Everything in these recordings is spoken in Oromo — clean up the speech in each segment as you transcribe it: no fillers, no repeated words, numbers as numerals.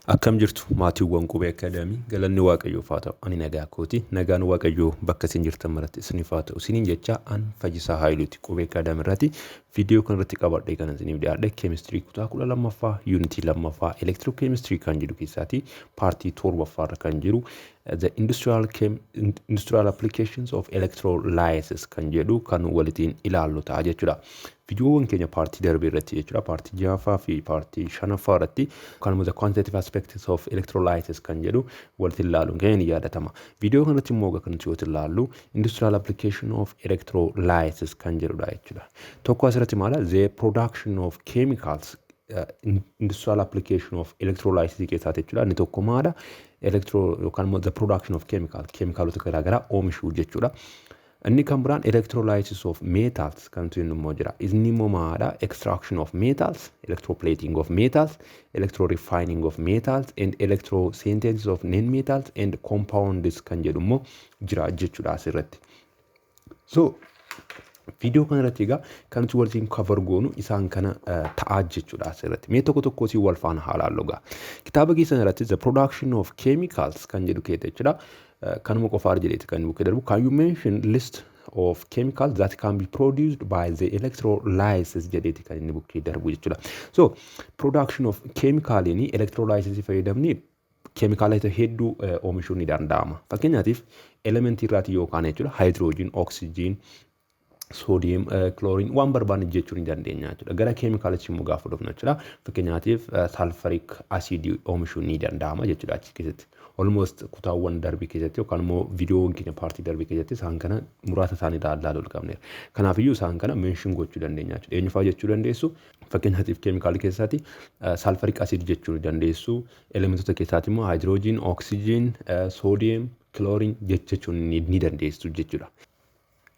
Akkam jirtu, maatiiwwan Qubee Akaadaamii? Galanni Waaqayyoof haa ta'u, ani nagaa kooti. Nagaan Waaqayyoo bakka isin jirtan maratti isiniif haa ta'u isiniin jecha, an Fayyisaa Haayiluuti. Qubee Akaadaamii irratti viidiyoo kanarratti qabadhee kan isiniif dhiyaadhe keemistirii kutaa 12ffaa, yuunitii lammaffaa, electrochemistry kan jedhu keessaati paartii torbaffaarra kan jiru the industrial applications of electrolysis kan jedhu kan walitiin ilaallu ta'a jechuudha. Viidiyoowwan keenya paartii darbe irratti jechuudha. Paartii ja'affaa fi paartii shanaffaa irratti kanuma the quantitative aspects of electrolysis kan jedhu walitti ilaaluun keenya ni yaadatama. Viidiyoo kanatti immoo kan nuti walitti ilaallu industrial application of electrolysis kan jedhudha jechuudha. Tokko asirratti maala? The production of chemicals, industrial application of electrolysis keessaati jechuudha. Inni tokko maala? Electro yookaan immoo the production of chemical, keemikaalota garaagaraa oomishuu jechuudha. Inni kan biraan electrolysis of metals kan jennu immoo jira. Inni immoo maadha? Extraction of metals, electroplating of metals, electrorefining of metals and electrosynthesis of non-metals and compounds kan jedhu immoo jira jechuudha asirratti. So viidiyoo kanarratti egaa kan nuti waliin cover goonu isaan kana ta'aa jechuudha asirratti. Mee tokko tokko wal faana haa ilaallu egaa. Kitaaba keessan irratti the production of chemicals kan jedhu keessa jechuudha. Kanuma qofaa jedheeti kan bukkee darbu. "Can you mention list of chemicals that can be produced by the electrolysis?" jedheeti kan inni bukkee darbu jechuudha. So production of chemicaliin electrolysis fayyadamni keemikaalota hedduu oomishuun ni danda'ama. Fakkeenyaatiif elementii irraati yookaan jechuudha, hydrogen, oxygen, sodium, chlorine waan barbaanne jechuu ni dandeenya jechuudha. Gara keemikaalichi immoo gaafa dhufnu jechuudha. Fakkeenyaatiif sulfuric acidii oomishuun ni danda'ama jechuudha achi keessatti. Almost kutaawwan darbii keessatti yookaan immoo viidiyoowwan keenya paartii darbii keessatti isaan kana muraasa isaanii ilaaluu qabneera. Kanaafiyyuu isaan kana mention gochuu dandeenya jechuudha. Eenyufaa jechuu dandeessu? Fakkeenyaatiif keemikaalii keessaatti sulfuric acid jechuu ni dandeessu. Elementoota keessaatti immoo hydrogen, oxygen, sodium, chlorine jechuu ni dandeessu jechuudha.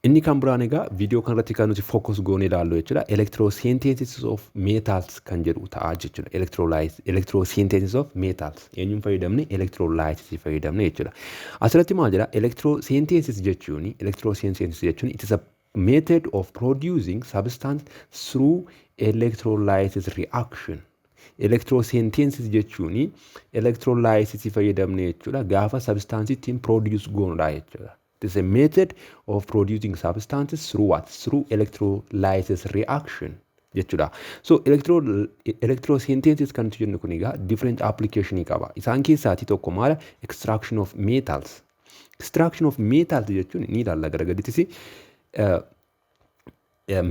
Inni kan biraan egaa viidiyoo kanarratti kan nuti focus goonee ilaallu jechuudha. Electrosynthesis of metals kan jedhu ta'a jechuudha. Electrosynthesis of metals eenyuun fayyadamne? Electrolysis fayyadamne jechuudha. Asirratti maal jedha? Electrosynthesis jechuun it is a method of producing substance through electrolysis reaction. Electrosynthesis jechuun electrolysis fayyadamne jechuudha. Gaafa substance ittiin produce goonudha jechuudha. It is a method of producing substances through what? Through electrolysis reaction jechuudha. So electrosynthesis kan nuti jennu kun egaa different application qaba. Isaan keessaatii tokko maala? Extraction of metals. Extraction of metals jechuun ni ilaalla gara gadittis,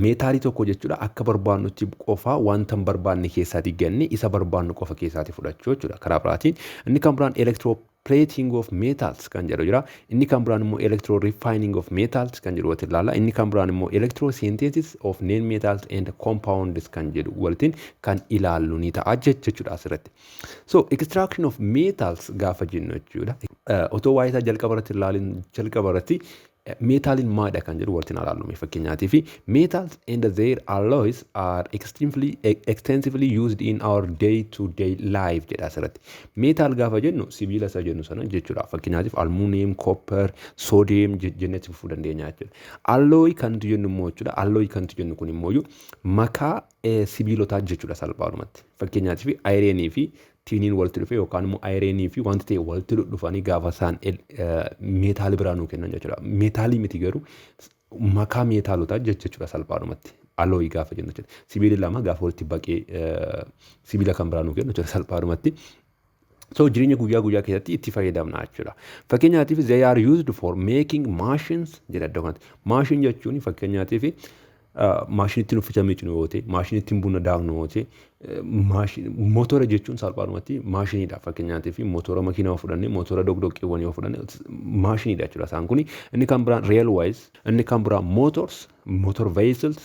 meetaalii tokko jechuudha akka barbaannutti qofa wanta hin barbaanne keessaatii ganne isa barbaannu qofa keessaatii fudhachuu jechuudha karaa biraatiin. Inni kan biraan electroplating of metals kan jedhu jira. Inni kan biraan immoo electro refining of metals kan jedhu walitti ilaalla. Inni kan biraan immoo electrosynthesis of non metals and compounds kan jedhu walitiin kan ilaallu ni ta'a jechuudha asirratti. So extraction of metals gaafa jennu jechuudha. Otoo waa'ee isaa jalqaba irratti ilaalin, jalqaba irratti meetaaliin maalidha kan jedhu walitti ilaallu. Fakkeenyaatii fi metals and their alloys are extremely extensively used in our day to day life jedha asirratti. Metal gaafa jennu sibiila isa jennu sana jechuudha. Fakkeenyaatiif aluminium, copper, sodium jennetti fufuu dandeenya jechuudha. Alloy kan nuti jennu immoo jechuudha. Alloy kan nuti jennu kun immoo makaa sibiilotaa jechuudha salphaadhumatti. Fakkeenyaatiif ironii fi tiniin walitti dhufe yookaan immoo ironii fi wanti ta'e walitti dhufanii gaafa isaan meetaalii biraa nuu kennan jechuudha. Meetaalii miti garuu, makaa meetaalotaa jechuudha salphaadhumatti. Alloy gaafa jennu jechuudha. Sibiilli lama gaafa walitti baqee sibiila kan biraa nuu kennu jechuudha salphaadhumatti. So jireenya guyyaa guyyaa keessatti itti fayyadamna jechuudha. Fakkeenyaatiif they are used for making machines jedha iddoo kanatti. Machine jechuun fakkeenyaatiif maashinii ittiin uffata miicnu yoo ta'e, maashinii ittiin buna daaknu yoo ta'e, motora jechuun salphaadhumatti maashiniidha. Fakkeenyaatiif motora makiinaa yoo fudhanne, motora doqdoqqeewwan yoo fudhanne, maashiniidha jechuudha isaan kuni. Inni kan biraan railways, inni kan biraan motors, motor vehicles,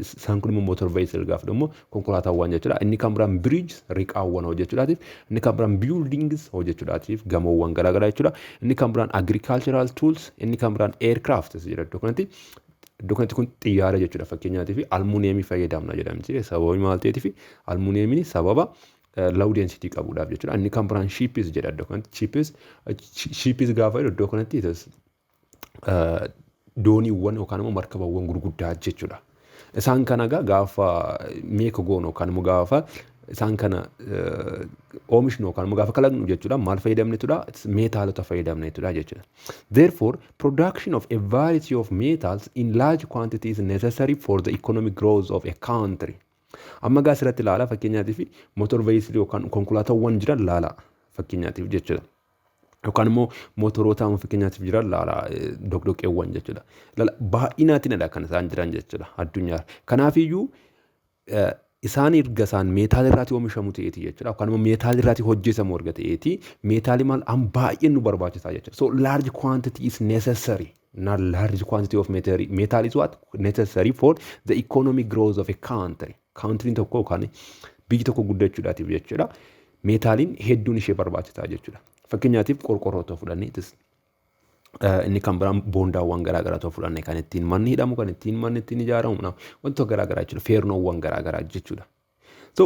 isaan kun immoo motor vehicle gaafa immoo konkolaataawwan jechuudha. Inni kan biraan bridge, riqaawwan hojjechuudhaatiif, inni kan biraan buildings hojjechuudhaatiif, gamoowwan garaagaraa jechuudha. Inni kan biraan agricultural tools, inni kan biraan aircraft jedha iddoo kanatti. Iddoo kanatti kun xiyyaara jechuudha. Fakkeenyaatiif almuuniyeemii fayyadamna jedhamti. Sababii maal ta'eetiif? Almuuniyeemiin sababa low density qabuudhaaf jechuudha. Inni kan biraan ships jedha iddoo kanatti. Ships gaafa jedhu iddoo kanatti dooniiwwan yookaan immoo markabawwan gurguddaa jechuudha. Isaan kana egaa gaafa meeka goonu yookaan immoo gaafa Isaan kana oomishnu yookaan immoo gaafa kalaqnu jechuudha, maal fayyadamnetudha? Meetaalota fayyadamnetudha jechuudha. Therefore, production of a variety of metals in large quantity is necessary for the economic growth of a country. Amma gaa asirratti ilaala, fakkeenyaatiif motor vehicle yookaan konkolaataawwan jiran laala fakkeenyaatiif jechuudha. Yookaan immoo mootoroota amma fakkeenyaatiif jiran laala, doqdoqqeewwan jechuudha. Laala, baay'inaatiinidha kan isaan jiran jechuudha addunyaa. Kanaafiyyuu isaan erga isaan meetaala irraatii oomishamu ta'eeti jechuudha. Yookaan immoo meetaala irraatii hojjetamu erga ta'eeti, meetaalii maal an baay'een nu barbaachisaa jechuudha. So large quantity is necessary. Not large quantity of metal, metal is what necessary for the economic growth of a country. Country'n tokko yookaan biyyi tokko guddachuudhaatiif jechuudha. Meetaaliin hedduun ishee barbaachisaa jechuudha. Fakkeenyaatiif qorqorroo ta'uu fudhannee, inni kan biraan boondaawwan garaagaraa ta'uu fudhanne, kan ittiin manni hidhamu, kan ittiin manni ittiin ijaaramu, wantoota garaagaraa jechuudha. Feernoowwan garaagaraa jechuudha. So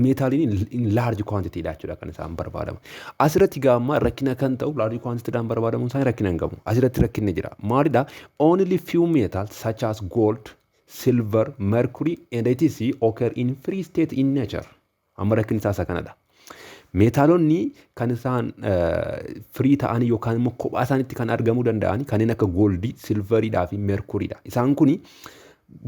meetaaliin in large quantity dha jechuudha kan isaan barbaadamu. Asirratti gaamma rakkina kan ta'u, large quantity dhaan barbaadamuun isaanii rakkina hin qabu. Asirratti rakkinni jira. Maalidha? Only few metals such as gold, silver, mercury and etc occur in free state in nature. Amma rakkinni isaa isa kanadha. Meetaalonni kan isaan free ta'anii yookaan immoo kophaa isaaniitti kan argamuu danda'an kanneen akka goldii, silveriidhaa fi meerkuriidha. Isaan kuni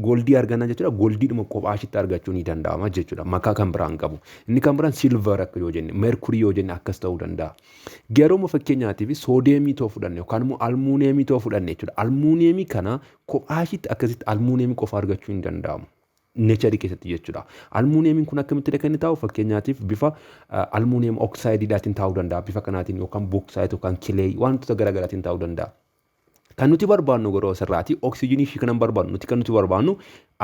goldii arganna jechuudha. Goldiidhuma kophaa ishiitti argachuu ni danda'ama jechuudha. Makaa kan biraan qabu. Inni kan biraan silver akka yoo jenne, meerkurii yoo jenne akkas ta'uu danda'a. Garuu fakkeenyaatiif soodeemii too fudhanne yookaan immoo almuuneemii too fudhanne jechuudha. Almuuneemii kana kophaa ishiitti akkasitti almuuneemii qofa argachuu hin danda'amu. Natureii keessatti jechuudha. Almuuneemiin kun akkamitti kan inni taa'u? Fakkeenyaatiif bifa almuuneem oksaayidiidhaatiin taa'uu danda'a. Bifa kanaatiin yookaan bauxite yookaan clay wantoota garaagaraatiin taa'uu danda'a. Kan nuti barbaannu garuu asirraati oksijiinii ishii kanan barbaannu, nuti kan nuti barbaannu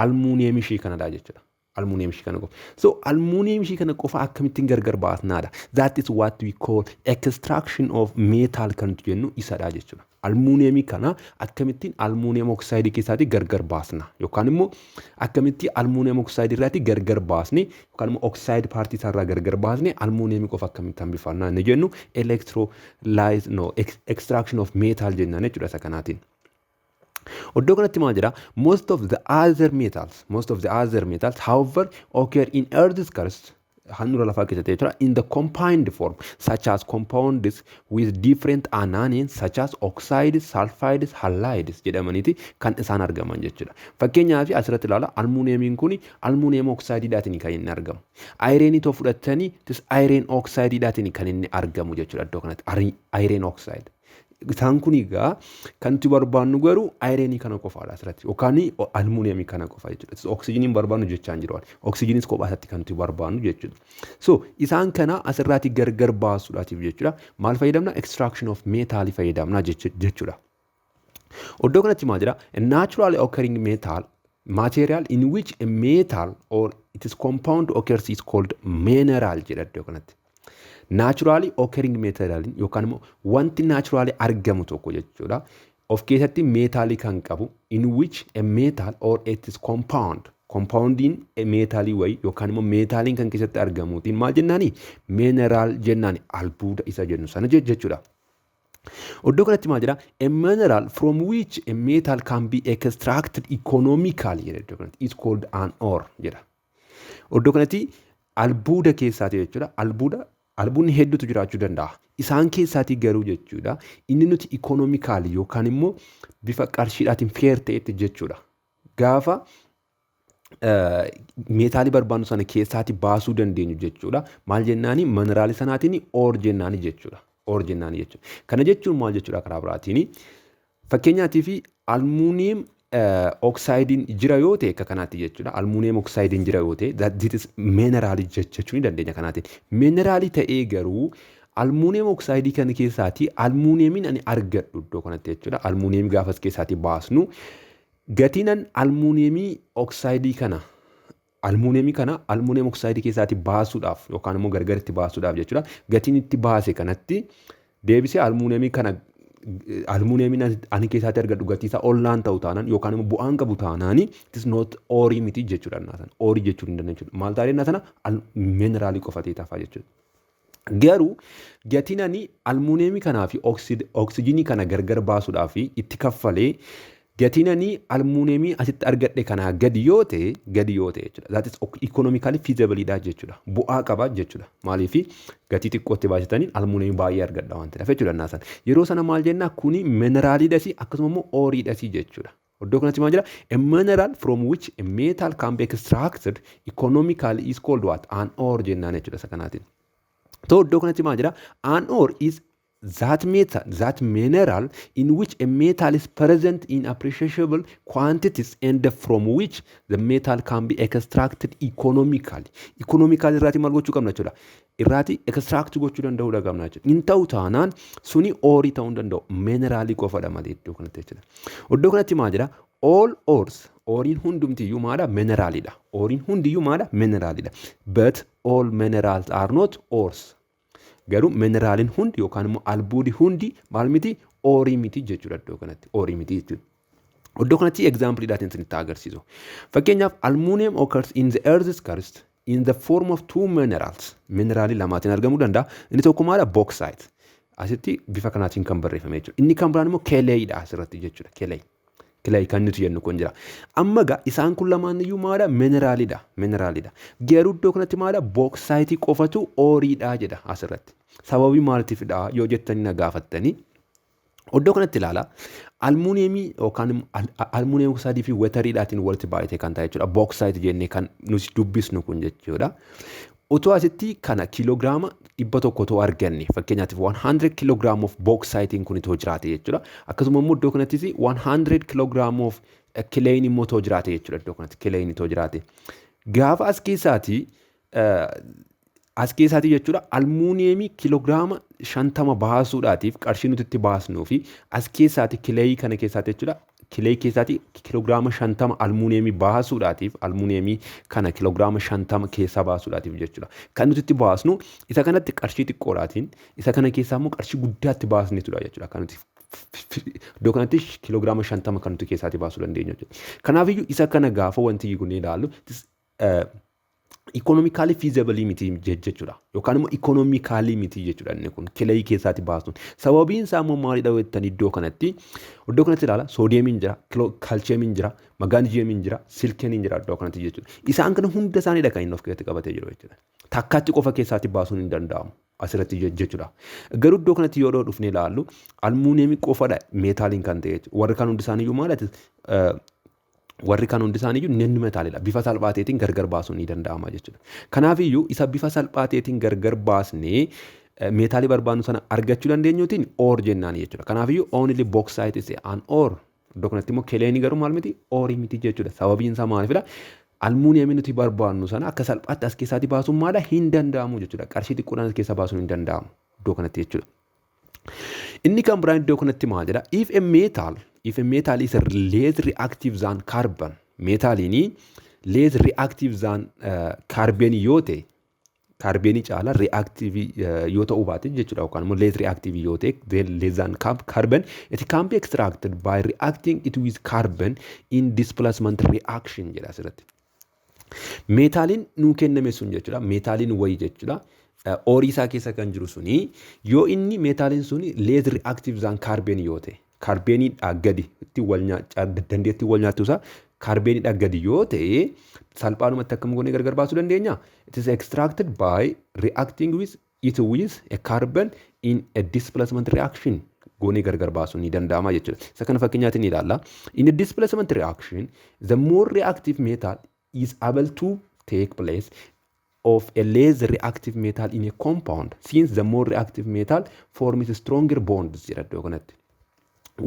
almuuneemii ishii kanadha jechuudha. Almuuneemii ishii kana qofa. So almuuneemii ishii kana qofa akkamittiin gargar baasnaadha? That is what we call extraction of metal kan nuti jennu isadha jechuudha. Almuuneemii kana akkamittiin almuuneem oksaayidii keessaatii gargar baasna yookaan immoo akkamitti almuuneem oksaayidii irraatii gargar baasne yookaan immoo oxide partii isaarraa gargar baasne almuuneemii qofa akkamitti hambifannaa inni jennu electrolyze, no, extraction of metal jennaan jechuudha isa kanaatiin. Iddoo kanatti maal jedha? Most of the other metals, most of the other metals, however, occur in earth's crust, handhuura lafaa keessatti jechuudha, in the combined form such as compounds with different anions such as oxides, sulfides, halides jedhamaniiti kan isaan argaman jechuudha. Fakkeenyaaf asirratti ilaala, almuuneemiin kun almuuneem oksaayidiidhaatiin kan inni argamu. Ironii too fudhattanii tis iron oksaayidiidhaatiin kan inni argamu jechuudha iddoo kanatti, iron oxide. Isaan kun egaa kan nuti barbaannu garuu ironii kana qofaadha asirratti yookaan almuuniyeemii kana qofa jechuudha. Oksijiniin barbaannu jechaa hin jiru. Oksijiniis kophaa isaatti kan nuti barbaannu jechuudha. So isaan kana asirraati gargar baasuudhaatiif jechuudha. Maal fayyadamna? Extraction of metal fayyadamna jechuudha. Iddoo kanatti maal jedha? A naturally occurring metal material in which a metal or its compound occurs is called mineral jedha iddoo kanatti. Naturally occurring material yookaan immoo wanti naturally argamu tokko jechuudha. Of keessatti meetaalii kan qabu, in which a metal or its compound, compoundiin meetaalii wayii yookaan immoo meetaaliin kan keessatti argamuutiin maal jennaani? Mineral jennaani, albuuda isa jennu sana jechuudha. Iddoo kanatti maal jedha? A mineral from which a metal can be extracted economically jedha iddoo kanatti, is called an ore jedha. Iddoo kanatti albuuda keessaati jechuudha. Albuuda, albuudni hedduutu jiraachuu danda'a. Isaan keessaatii garuu jechuudha inni nuti economically yookaan immoo bifa qarshiidhaatiin fair ta'etti jechuudha. Gaafa meetaalii barbaannu sana keessaatii baasuu dandeenyu jechuudha. Maal jennaani? Mineraalii sanaatiin ore jennaani jechuudha. Ore jennaani jechuudha. Kana jechuun maal jechuudha karaa biraatiin? Fakkeenyaatiif almuuniyeem oksaayidiin jira yoo ta'e akka kanaatti jechuudha. Almuuniyeem oksaayidiin jira yoo ta'e, that is mineraalii jechuu ni dandeenya kanaatiin. Mineraalii ta'ee garuu almuuniyeem oksaayidii kana keessaatii almuuniyeemiin ani argadhu iddoo kanatti jechuudha. Almuuniyeemii gaafas keessaatii baasnu, gatiinan almuuniyeemii oksaayidii kana, almuuniyeemii kana almuuniyeem oksaayidii keessaatii baasuudhaaf yookaan immoo gargaritti baasuudhaaf jechuudha. Gatiin itti baase kanatti deebisee almuuniyeemii kana, almuuniyeemiin ani keessaatti argadhu gatii isaa ollaan ta'u taanaan yookaan immoo bu'aan qabu taanaan, it is not oreii miti jechuudha innaa sana. Oreii jechuu hin dandeenyu jechuudha. Maal taatee innaa sana? Mineraalii qofa ta'ee tafa jechuudha. Garuu gatiin ani almuuniyeemii kanaa fi oksijiinii kana gargar baasuudhaaf itti kaffalee Gatiin ani almuuneemii asitti argadhe kanaa gadi yoo ta'e jechuudha. That is economically feasible dha jechuudha. Bu'aa qaba jechuudha. Maaliif? Gatii xiqqootti baasitanii almuuneemii baay'ee argadha waan ta'eef jechuudha naasan. Yeroo sana maal jennaa? Kuni mineraaliidhas, akkasuma immoo oreiidhas jechuudha. Iddoo kanatti maal jira? A mineral from which a metal can be extracted economically is called what? An ore jennaan jechuudha isa kanaatiin. So iddoo kanatti maal jira? An ore is that metal, that mineral in which a metal is present in appreciable quantities and from which the metal can be extracted economically. Economically irraati maal gochuu qabna jechuudha? Irraati extract gochuu danda'uu qabna jechuudha. In ta'u taanaan suni oreii ta'uu hin danda'u. Mineraalii qofadha malee iddoo kanatti jechuudha. Iddoo kanatti maal jira? All ores, oreiin hundumtiyyuu maadha? Mineraaliidha. Oreiin hundiyyuu maadha? Mineraaliidha. But all minerals are not ores. Garuu mineraaliin hundi yookaan immoo albuudi hundi maal miti? Oreii miti jechuudha iddoo kanatti. Oreii miti jechuudha. Iddoo kanatti exampleiidhaatiin isinitti agarsiisu. Fakkeenyaaf, aluminium occurs in the earth's crust in the form of two minerals. Mineraalii lamaatiin argamuu danda'a. Inni tokko maadha? Bauxite. Asitti bifa kanaatiin kan barreeffame jechuudha. Inni kan biraan immoo clayidha asirratti jechuudha. Clay. Clay kan nuti jennu kun jira. Amma gaa isaan kun lamaan iyyuu maadha? Mineraaliidha. Mineraaliidha. Garuu iddoo kanatti maadha? Bauxiteii qofatu oreiidha jedha asirratti. Sababii maaliitiifidha yoo jettanii na gaafattanii, iddoo kanatti ilaala. Almuuniyeemii yookaan almuuniyeem oksayidii fi wateriidhaatiin walitti baay'atee kan ta'e jechuudha. Bauxite jennee kan nuti dubbisnu kun jechuudha. Otoo asitti kana kiiloogiraama 100 otoo arganne, fakkeenyaatiif 100 kilogram of bauxiteiin kun itoo jiraate jechuudha. Akkasuma immoo iddoo kanattis 100 kilogram of clayin immoo itoo jiraate jechuudha, iddoo kanatti clayin itoo jiraate. Gaafa as keessaatii jechuudha, almuuniyeemii kiiloogiraama 50 baasuudhaatiif qarshii nuti itti baasnuu fi as keessaati clayii kana keessaati jechuudha, clay keessaati kiiloogiraama 50 almuuniyeemii baasuudhaatiif, almuuniyeemii kana kiiloogiraama 50 keessaa baasuudhaatiif jechuudha. Kan nuti itti baasnu isa kanatti qarshii xiqqoodhaatiin, isa kana keessaa immoo qarshii guddaatti baasnetudha jechuudha. Kan nuti iddoo kanatti kiiloogiraama 50 kan nuti keessaati baasuu dandeenyu jechuudha. Kanaafiyyuu isa kana gaafa wanti kun ilaallu economically feasible miti jechuudha. Yookaan immoo economically miti jechuudha inni kun clayii keessaati baasuun. Sababiin isaa immoo maalidha jettanii, iddoo kanatti ilaala, soodiyeemiin jira, kaalchiyeemiin jira, magaaniziyeemiin jira, silikeeniin jira iddoo kanatti jechuudha. Isaan kana hunda isaaniidha kan inni of keessatti qabatee jiru jechuudha. Takkaatti qofa keessaatti baasuun hin danda'amu asirratti jechuudha. Garuu iddoo kanatti yoo dhufnee ilaallu, almuuniyeemii qofadha meetaaliin kan ta'e jechuudha. Warri kaan hundi isaaniiyyuu maalidha? Warri kaan hundi isaaniiyyuu non metalidha. Bifa salphaa ta'eetiin gargar baasuun ni danda'ama jechuudha. Kanaafiyyuu isa bifa salphaa ta'eetiin gargar baasnee meetaalii barbaadnu sana argachuu dandeenyuutiin ore jennaan jechuudha. Kanaafiyyuu only bauxite is an ore. Iddoo kanatti immoo clayinii garuu maal miti? Oreii miti jechuudha. Sababiin isaa maalifidha? Almuuniyeemii nuti barbaadnu sana akka salphaatti as keessaatii baasuun maala hin danda'amu jechuudha. Qarshii xiqqoodhaan as keessaa baasuun hin danda'amu iddoo kanatti jechuudha. Inni kan biraan iddoo kanatti maal jedha? If a metal is less reactive than carbon, meetaaliin less reactive than carbon yoo ta'e, kaarbeenii caala reactive yoo ta'uu baate jechuudha, yookaan immoo less reactive yoo ta'e, less than carbon, it can be extracted by reacting it with carbon in displacement reaction jedha asirratti. Meetaaliin nuu kenname sun jechuudha, meetaaliin wayii jechuudha. Oreii isaa keessa kan jiru suni, yoo inni meetaaliin suni less reactive than carbon yoo ta'e, kaarbeeniidhaa gadi itti wal dandeettii wal nyaattuu isaa kaarbeeniidhaa gadi yoo ta'e, salphaadhumatti akkam goonee gargar baasuu dandeenya? It is extracted by reacting with it with a carbon in a displacement reaction goonee gargar baasuun ni danda'ama jechuudha. Isa kana fakkeenyaatiin ni ilaalla. In a displacement reaction, the more reactive metal is able to take place of a less reactive metal in a compound, since the more reactive metal forms stronger bonds jedha iddoo kanatti.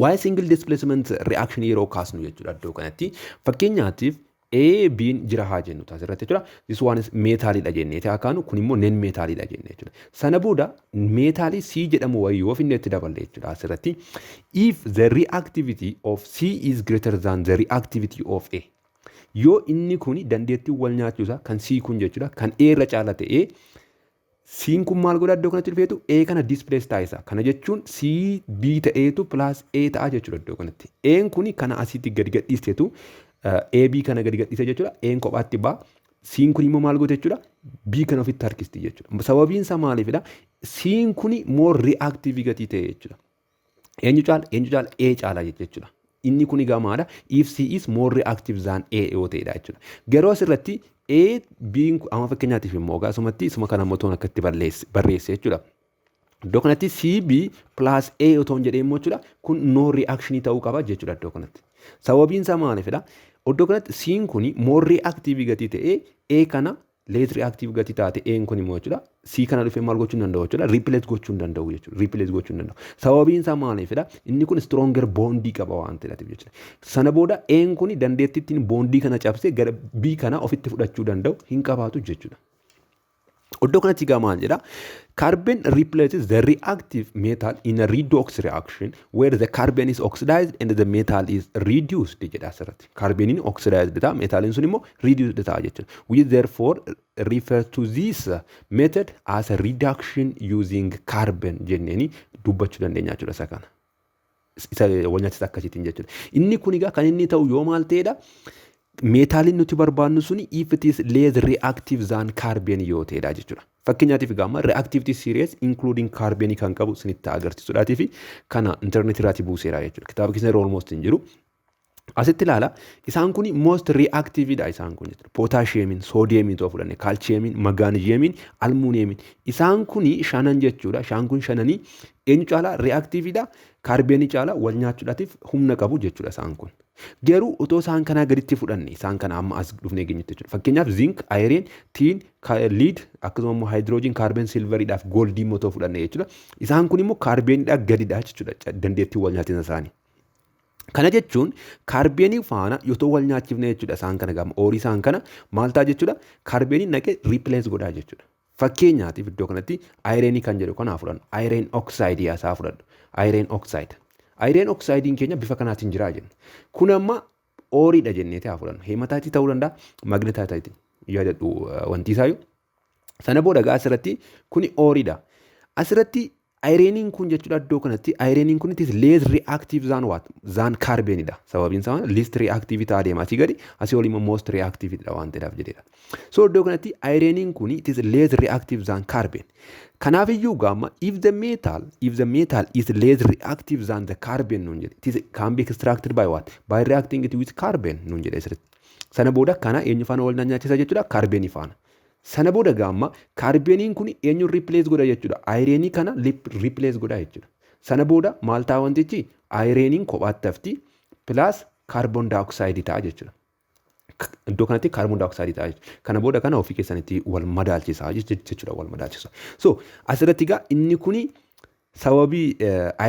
Waa'ee single displacement reaction yeroo kaasnu jechuudha, iddoo kanatti fakkeenyaatiif A, B'n jira haa jennu asirratti jechuudha. This one is meetaalidha jennee haa kaanu, kun immoo non meetaalidha jennee jechuudha. Sana booda meetaalii C jedhamu wayii yoo finne itti daballe jechuudha asirratti. If the reactivity of C is greater than the reactivity of A, yoo inni kun dandeettii wal nyaachuusaa kan C kun jechuudha kan A irra caala ta'ee, C'n kun maal godha? Iddoo kanatti dhufeetu A kana displace taasisa. Kana jechuun C B ta'eetu plus A ta'a jechuudha iddoo kanatti. A'n kun kana asitti gadi gadhiisteetu AB kana gadi gadhiise jechuudha. A'n kophaatti ba'a. C'n kun immoo maal goote jechuudha? B kana ofitti harkisti jechuudha. Sababiin isaa maaliifidha? C'n kun more reactive gatii ta'e jechuudha. Eenyu caala? Eenyu caala? A caala jechuudha. Inni kun egaa maala? If C is more reactive than A yoo ta'edha jechuudha. Garuu asirratti A, B amma fakkeenyaatiif immoo egaa asumatti isuma kana immoo toon akkatti barreesse jechuudha. Iddoo kanatti CB plus A otoo hin jedhee immoo jechuudha, kun no reaction ta'uu qaba jechuudha iddoo kanatti. Sababiin isaa maalifidha? Iddoo kanatti C'n kun more reactive gatii ta'ee A kana less reactive gatii taate, A'n kun immoo jechuudha C kana dhufee maal gochuu hin danda'u jechuudha? Replace gochuu hin danda'u jechuudha. Replace gochuu hin danda'u. Sababiin isaa maalifidha? Inni kun stronger bondii qaba waan ta'eef jechuudha. Sana booda A'n kun dandeettii ittiin bondii kana cabsee gara B kana ofitti fudhachuu danda'u hin qabaatu jechuudha. Iddoo kanatti egaa maal jedha? Carbon replaces the reactive metal in a redox reaction where the carbon is oxidized and the metal is reduced jedha asirratti. Carboniin oxidized ta'a, metaliin sun immoo reduced ta'a jechuudha. We therefore refer to this method as a reduction using carbon jenneeni dubbachuu dandeenya jechuudha isa kana. Isa wal nyaachisa akkasiitiin jechuudha. Inni kun egaa kan inni ta'u yoo maal ta'edha? Meetaaliin nuti barbaannu suni if it is less reactive than carbon yoo ta'edha jechuudha. Fakkeenyaatiif egaa amma reactivity series including carbon kan qabu isinitti agarsiisuudhaatii fi kana internet irraati buuseera jechuudha. Kitaaba keessa yeroo almost hin jiru. Asitti ilaala, isaan kun most reactive dha isaan kun jechuudha. Potassiumiin, sodiumiin ta'uu fudhanne, calciumiin, magnesiumiin, aluminiumiin. Isaan kun shanan jechuudha. Isaan kun shananii eenyu caalaa reactive dha? Kaarbeenii caalaa wal nyaachuudhaatiif humna qabu jechuudha isaan kun. Garuu otoo isaan kanaa gaditti fudhanne, isaan kana amma as dhufnee geenyutti jechuudha. Fakkeenyaaf zinc, iron, tin, lead, akkasuma immoo hydrogen, carbon, silveriidhaaf goldii immoo otoo fudhanne jechuudha. Isaan kun immoo kaarbeeniidhaa gadidha jechuudha dandeettii wal nyaatinsa isaanii. Kana jechuun kaarbeenii faana yoo wal nyaachifne jechuudha, isaan kana gama oorii isaan kana maal ta'a jechuudha? Kaarbeeniin naqee replace godhaa jechuudha. Fakkeenyaatiif iddoo kanatti ironii kan jedhu kanaa fudhannu. Iron oxideii asaa fudhadhu. Iron oxide. Iron oxideiin keenya bifa kanaatiin jiraa jenna. Kun amma oreiidha jenneeti haa fudhannu. Hematiteii ta'uu danda'a, magnetiteii yaadadhu wanti isaayyuu. Sana booda gaa asirratti kuni oreiidha. Asirratti ironiin kun jechuudha, iddoo kanatti ironiin kun it is less reactive than what? Than carbonidha. Sababiin isaa least reactive ta'aa deema asii gadi, asii olii immoo most reactive dha waan ta'eedhaaf jedheedha. So iddoo kanatti ironiin kun it is less reactive than carbon. Kanaafiyyuu gaama if the metal is less reactive than the carbon nuun jedhe, it is can be extracted by what? By reacting it with carbon nuun jedhe asirratti. Sana booda kana eenyu faana wal nyaachisa jechuudha? Kaarbeenii faana. Sana booda gaamma kaarbeeniin kun eenyuun replace godha jechuudha? Ironii kana replace godha jechuudha. Sana booda maal ta'a wantichi? Ironiin kophaatti hafti, plus carbon dioxideii ta'a jechuudha. Iddoo kanatti carbon dioxideii ta'a jechuudha. Kana booda kana ofii keessanitti wal madaalchisa jechuudha, wal madaalchisa. So asirratti egaa inni kuni sababii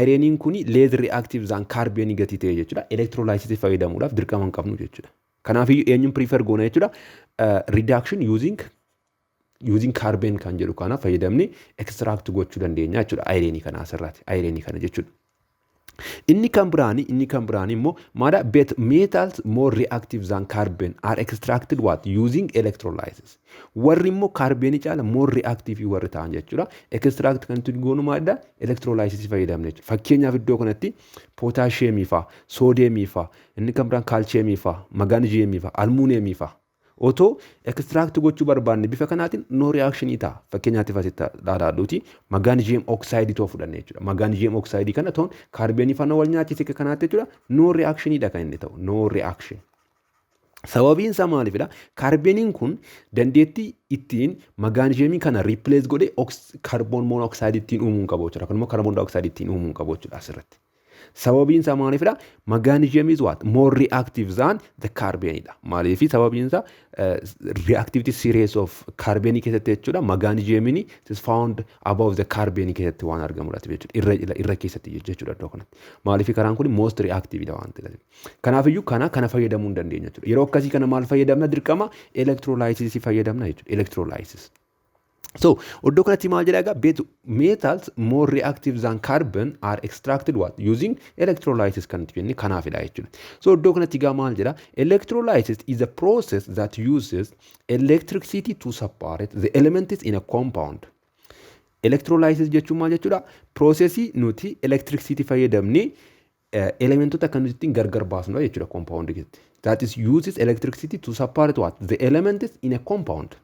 ironiin kuni less reactive than kaarbeenii gatii ta'e jechuudha. Electrolysisii fayyadamuudhaaf dirqama hin qabnu jechuudha. Kanaafiyyuu eenyuun prefer goona jechuudha? Reduction using carbon kan jedhu kana fayyadamne extract gochuu dandeenya jechuudha ironii kana asirraati, ironii kana jechuudha. Inni kan biraani immoo maadha? But metals more reactive than carbon are extracted what? Using electrolysis. Warri immoo kaarbeenii caala more reactive warri ta'an jechuudha. Extract kan nuti goonu maalidha? Electrolysis fayyadamne jechuudha. Fakkeenyaaf iddoo kanatti potassiumii fa'a, sodiumii fa'a, inni kan biraan calciumii fa'a, magnesiumii fa'a, aluminiumii fa'a. Otoo extract gochuu barbaanne bifa kanaatiin no reaction ta'a. Fakkeenyaatiif asitti dhaadhaadhuuti magnesium oxideii too fudhanne jechuudha. Magnesium oxideii kana toon kaarbeenii faana wal nyaachise akka kanaatti jechuudha. No reactionidha kan inni ta'u. No reaction. Sababiin isaa maalifidha? Kaarbeeniin kun dandeettii ittiin magnesiumii kana replace godhee carbon monoxideii ittiin uumuu hin qabu jechuudha. Kun immoo carbon dioxideii ittiin uumuu hin qabu jechuudha asirratti. Sababiin isaa maalifidha? Magnesium is what? More reactive than the carbonidha. Maaliif? Sababiin isaa reactivity series of carbonii keessatti jechuudha. Magnesiumiin is found above the carbonii keessatti waan argamudha jechuudha. Irra keessatti jechuudha iddoo kanatti. Maaliif? Karaan kun most reactive dha waan ta'eef. Kanaafiyyuu kana fayyadamuu hin dandeenya jechuudha. Yeroo akkasii kana maal fayyadamna? Dirqama electrolysis fayyadamna jechuudha. Electrolysis. So, iddoo kanatti maal jedha egaa? But metals more reactive than carbon are extracted what? Using electrolysis kan nuti jenne kanaafidha jechuudha. So, iddoo kanatti egaa maal jedha? Electrolysis is a process that uses electricity to separate the elements in a compound. Electrolysis jechuun maal jechuudha? Processii nuti electricity fayyadamnee elementoota kan nuti ittiin gargar baasnudha jechuudha compound keessatti. That is uses electricity to separate what? The elements in a compound.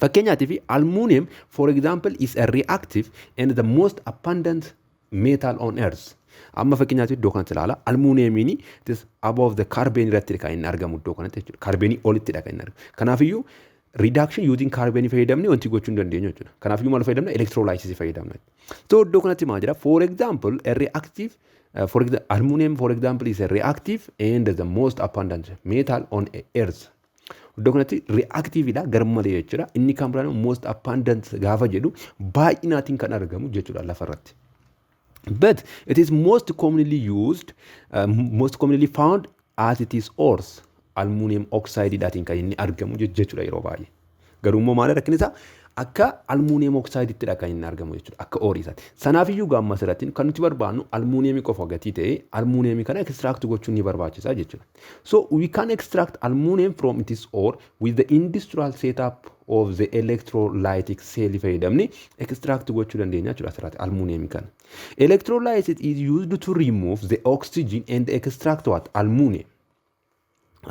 Fakkeenyaatiif aluminium, for example, is a reactive and the most abundant metal on earth. Amma fakkeenyaaf iddoo kanatti ilaala. Almuuniyeemiin it is above the carbon irratti kan inni argamu iddoo kanatti jechuudha. Kaarbeenii olittidha kan inni argamu. Kanaafiyyuu reduction using kaarbeenii fayyadamne wanti gochuu hin dandeenyu jechuudha. Kanaafiyyuu maal fayyadamna? Electrolysis fayyadamna. So iddoo kanatti maal jedha? For example, a reactive for example, aluminum, for example, is a reactive and the most abundant metal on earth. Iddoo kanatti reactiveidha garmalee jechuudha. Inni kan biraan most abundant gaafa jedhu baay'inaatiin kan argamu jechuudha lafarratti. But it is most commonly used, most commonly found as it is ores, aluminum oxide dhaatiin kan inni argamu jechuudha yeroo baay'ee. Garuu immoo maal rakkin isaa akka aluminum oxide'ittidha kan inni argamu jechuudha, akka oreii isaati. Sanaafiyyuu gaamma asirratti kan nuti barbaannu aluminum qofa gatii ta'e aluminum kana extract gochuun ni barbaachisa jechuudha. So we can extract aluminum from its ore with the industrial setup of the electrolytic cell fayyadamne extract gochuu dandeenya jechuudha asirratti aluminum kana. Electrolysis is used to remove the oxygen and extract what? Aluminum.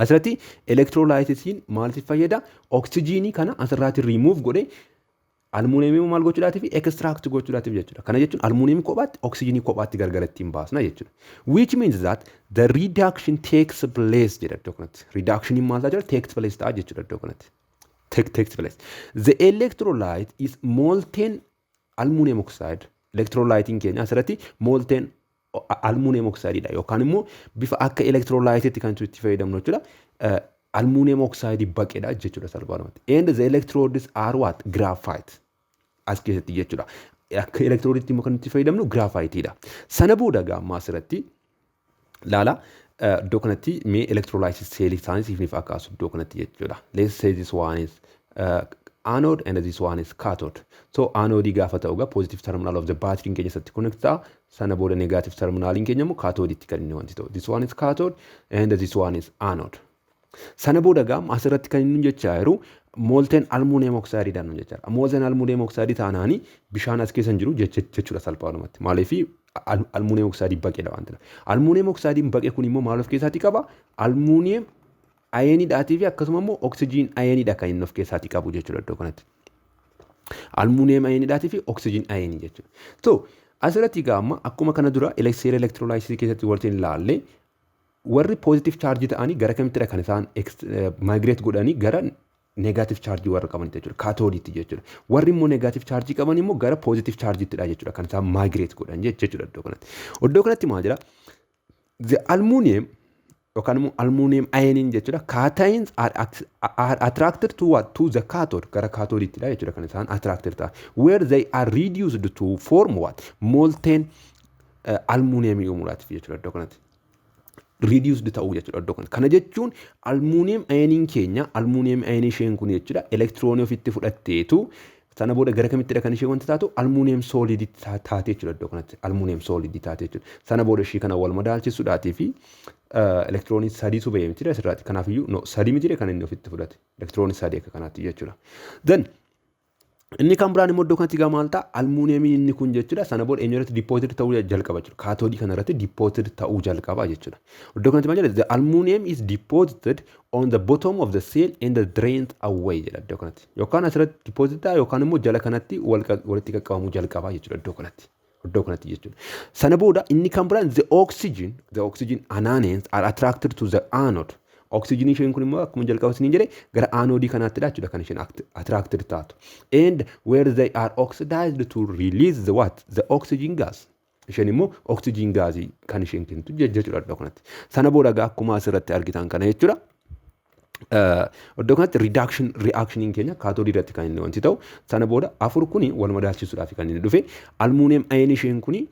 Asirratti electrolytisiin maaliif fayyada? Oksijiinii kana asirraatti remove godhe almuuniyeemii maal gochuudhaatiif extract gochuudhaatiif jechuudha. Kana jechuun almuuniyeemii kophaatti, oksijiinii kophaatti gargar ittiin baasna jechuudha. Which means that the reduction takes place jedha iddoo kanatti. Reductioniin maal ta'a jira? Takes place ta'a jechuudha iddoo kanatti. Takes place. The electrolyte is molten aluminum oxide. Electrolytiin keenya asirratti molten aluminum oxide dha yookaan immoo bifa akka electrolyteetti kan itti fayyadamnu jechuudha. Aluminum oxide baqedha jechuudha salphaadhumatti. And the electrodes are what? Graphite. As keessatti jechuudha. Akka electrodeetti immoo kan itti fayyadamnu graphiteidha. Sana booda gaamma asirratti laala, iddoo kanatti mee electrolysis cell isaanii siif akkaasu iddoo kanatti jechuudha. Let's say this one is anode and this one is cathode. So anode gaafa ta'u egaa positive terminal of the battery keenya isatti connect ta'a. Sana booda negative terminaliin keenya immoo cathode kan inni wanti ta'u. This one is cathode and this one is anode. Sana booda gaa asirratti kan inni jechaa jiru molten aluminum oxide dhaan jechaadha. Molten aluminum oxide taanaani bishaan as keessa hin jiru jechuudha salphaadhumatti. Maaliif? Aluminum oxide baqeedha waan ta'eef. Aluminum oxide baqe kun immoo maal of keessaatii qaba? Aluminum ioniidhaatii fi akkasuma immoo oxygen ioniidha kan inni of keessaatii qabu jechuudha iddoo kanatti. Aluminum ioniidhaatii fi oxygen ionii jechuudha. So asirratti egaa amma akkuma kana dura seera electrolysisii keessatti wanti ilaalle, warri positive chargeii ta'anii gara kamittidha kan isaan migrate godhanii? Gara negative chargeii warra qabanitti jechuudha. Kaatoodiitti jechuudha. Warri immoo negative chargeii qaban immoo gara positive chargeiittidha jechuudha kan isaan migrate godhan jechuudha iddoo kanatti. Iddoo kanatti maal jedha? The aluminum yookaan immoo aluminum ioniin jechuudha. Cations are attracted to what? To the cathode. Gara kaatoodiittidha jechuudha kan isaan attracted ta'an. Where they are reduced to form what? Molten aluminum uumuudhaatiif jechuudha iddoo kanatti. Reduced ta'uu jechuudha iddoo kanatti. Kana jechuun aluminum ioniin keenya, aluminum ionii isheen kun jechuudha, elektiroonii ofitti fudhatteetu sana booda gara kamittidha kan ishee wanta taatu? Aluminum solidii taate jechuudha iddoo kanatti. Aluminum solidii taate jechuudha. Sana booda ishii kana wal madaalchisuudhaatii fi elektiroonii sadiitu bahee miti asirraati. Kanaafiyyuu no sadii miti kan inni ofitti fudhate. Elektiroonii sadii akka kanaatti jechuudha. Then inni kan biraan immoo iddoo kanatti egaa maal ta'a? Almuuniyeemiin inni kun jechuudha. Sana booda eenyu irratti deposit ta'uu jalqaba jechuudha? Kaatoodii kana irratti deposit ta'uu jalqaba jechuudha. Iddoo kanatti maal jedha? The aluminum is deposited on the bottom of the cell and drained away jedha iddoo kanatti. Yookaan asirratti deposit ta'a yookaan immoo jala kanatti walitti qaqqabamuu jalqaba jechuudha iddoo kanatti. Iddoo kanatti jechuudha. Sana booda inni kan biraan the oxygen anions are attracted to the anode. Oksijiinii isheen kun immoo akkuma jalqaba isiniin jedhe gara aanoodii kanaattidha jechuudha kan isheen attracted taatu. And where they are oxidized to release the what? The oxygen gas. Isheen immoo oxygen gaasii kan isheen kennitu jechuudha iddoo kanatti. Sana booda egaa akkuma asirratti argitan kana jechuudha. Iddoo kanatti reduction reactioniin keenya kaatoodii irratti kan inni wanti ta'u, sana booda afur kuni wal madaalchisuudhaaf kan inni dhufe. Almuuniyeem ion isheen kuni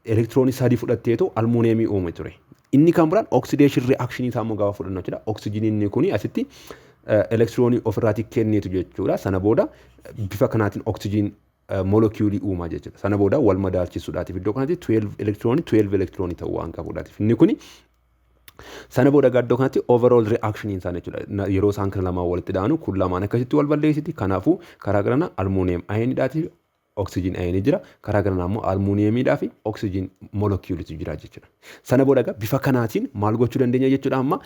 elektiroonii sadii fudhatteetu almuuniyeemii uume ture. Inni kan biraan oxidation reactionii isaa immoo gaafa fudhannu jechuudha. Oksijiiniin kuni asitti elektiroonii ofirraatii kennitu jechuudha. Sana booda bifa kanaatiin oksijiin moolekiyuulii uumaa jechuudha. Sana booda wal madaalchisuudhaatiif iddoo kanatti 12 elektiroonii 12 elektiroonii ta'uu waan qabuudhaatiif. Inni kuni sana booda iddoo kanatti overall reaction isaan jechuudha. Yeroo isaan kana lamaan walitti dha'anu kun lamaan akkasitti wal balleessiti. Kanaafuu karaa garana almuuniyeem ioniidhaatii Oxygen ionii jira. Karaa kanaan immoo aluminiumiidhaa fi oxygen moleculeitu jira jechuudha. Sana booda egaa bifa kanaatiin maal gochuu dandeenya jechuudha? Amma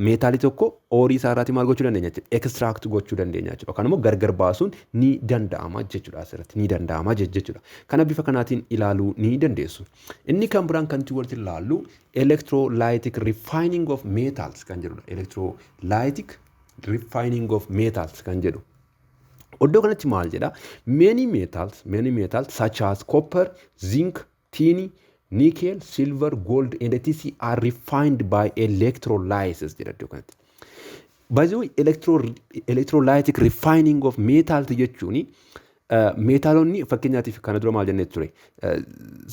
meetaalii tokko oreii isaa irraatii maal gochuu dandeenya jechuudha? Extract gochuu dandeenya jechuudha. Yookaan immoo gargar baasuun ni danda'ama jechuudha, asirratti ni danda'ama jechuudha. Kana bifa kanaatiin ilaaluu ni dandeessu. Inni kan biraan kan nuti walitti ilaallu electrolytic refining of metals kan jedhudha. Electrolytic refining of metals kan jedhu. Iddoo kanatti maal jedha? Many metals such as copper, zinc, tin, nickel, silver, gold and etc are refined by electrolysis jedha iddoo kanatti. By the way, electrolytic refining of metals jechuun meetaalonni fakkeenyaatiif kana dura maal jennee ture?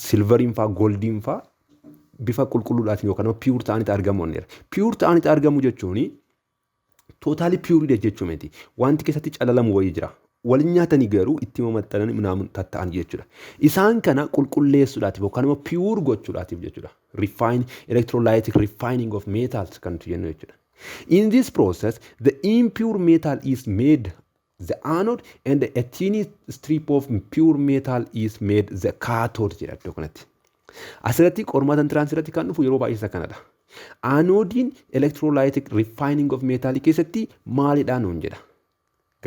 Silveriin faa, goldiin faa bifa qulqulluudhaatiin yookaan immoo pure ta'anitti argamu onneera. Pure ta'anitti argamu jechuun totally pureiidha jechuu miti. Wanti keessatti calalamu wayii jira. Waliin nyaatanii garuu itti maxxananii minaamun tatta'an jechuudha. Isaan kana qulqulleessuudhaatiif yookaan immoo pure gochuudhaatiif jechuudha. Refine, electrolytic refining of metals kan nuti jennu jechuudha. In this process, the impure metal is made the anode and a tiny strip of pure metal is made the cathode jedha iddoo kanatti. Asirratti qormaata entranceii irratti kan dhufu yeroo baay'ee isa kanadha. Anoodiin electrolytic refining of metal keessatti maalidha nuun jedha.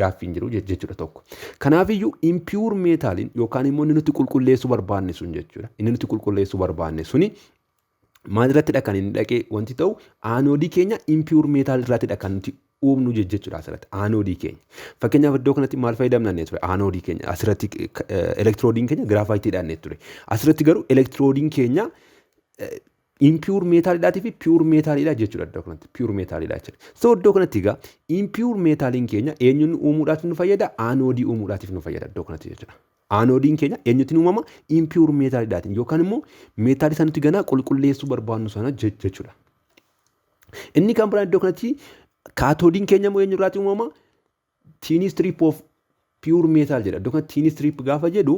Gaaffiin jiru jechuudha tokko. Kanaafiyyuu impure metaliin yookaan immoo inni nuti qulqulleessuu barbaanne sun jechuudha. Inni nuti qulqulleessuu barbaanne suni maal irrattidha kan inni dhaqee wanti ta'u? Anoodii keenya impure metal irrattidha kan nuti uumnu jechuudha asirratti anoodii keenya. Fakkeenyaaf, iddoo kanatti maal fayyadamna inni ture? Anoodii keenya asirratti elektiroodiin keenya graphiteiidhaan inni ture. Asirratti garuu elektiroodiin keenya impure metalidhaatii fi pure metalidha jechuudha, iddoo kanatti pure metalidha jechuudha. So iddoo kanatti egaa impure metaliin keenya eenyuun uumuudhaaf nu fayyada? Anoodii uumuudhaatiif nu fayyada iddoo kanatti jechuudha. Anoodiin keenya eenyutiin uumama? Impure metalidhaatiin yookaan immoo meetaalii isa nuti ganaa qulqulleessuu barbaannu sana jechuudha. Inni kan biraan iddoo kanatti kaatoodiin keenya immoo eenyurraatii uumama? Thin strip of pure metal jedha. Iddoo kanatti thin strip gaafa jedhu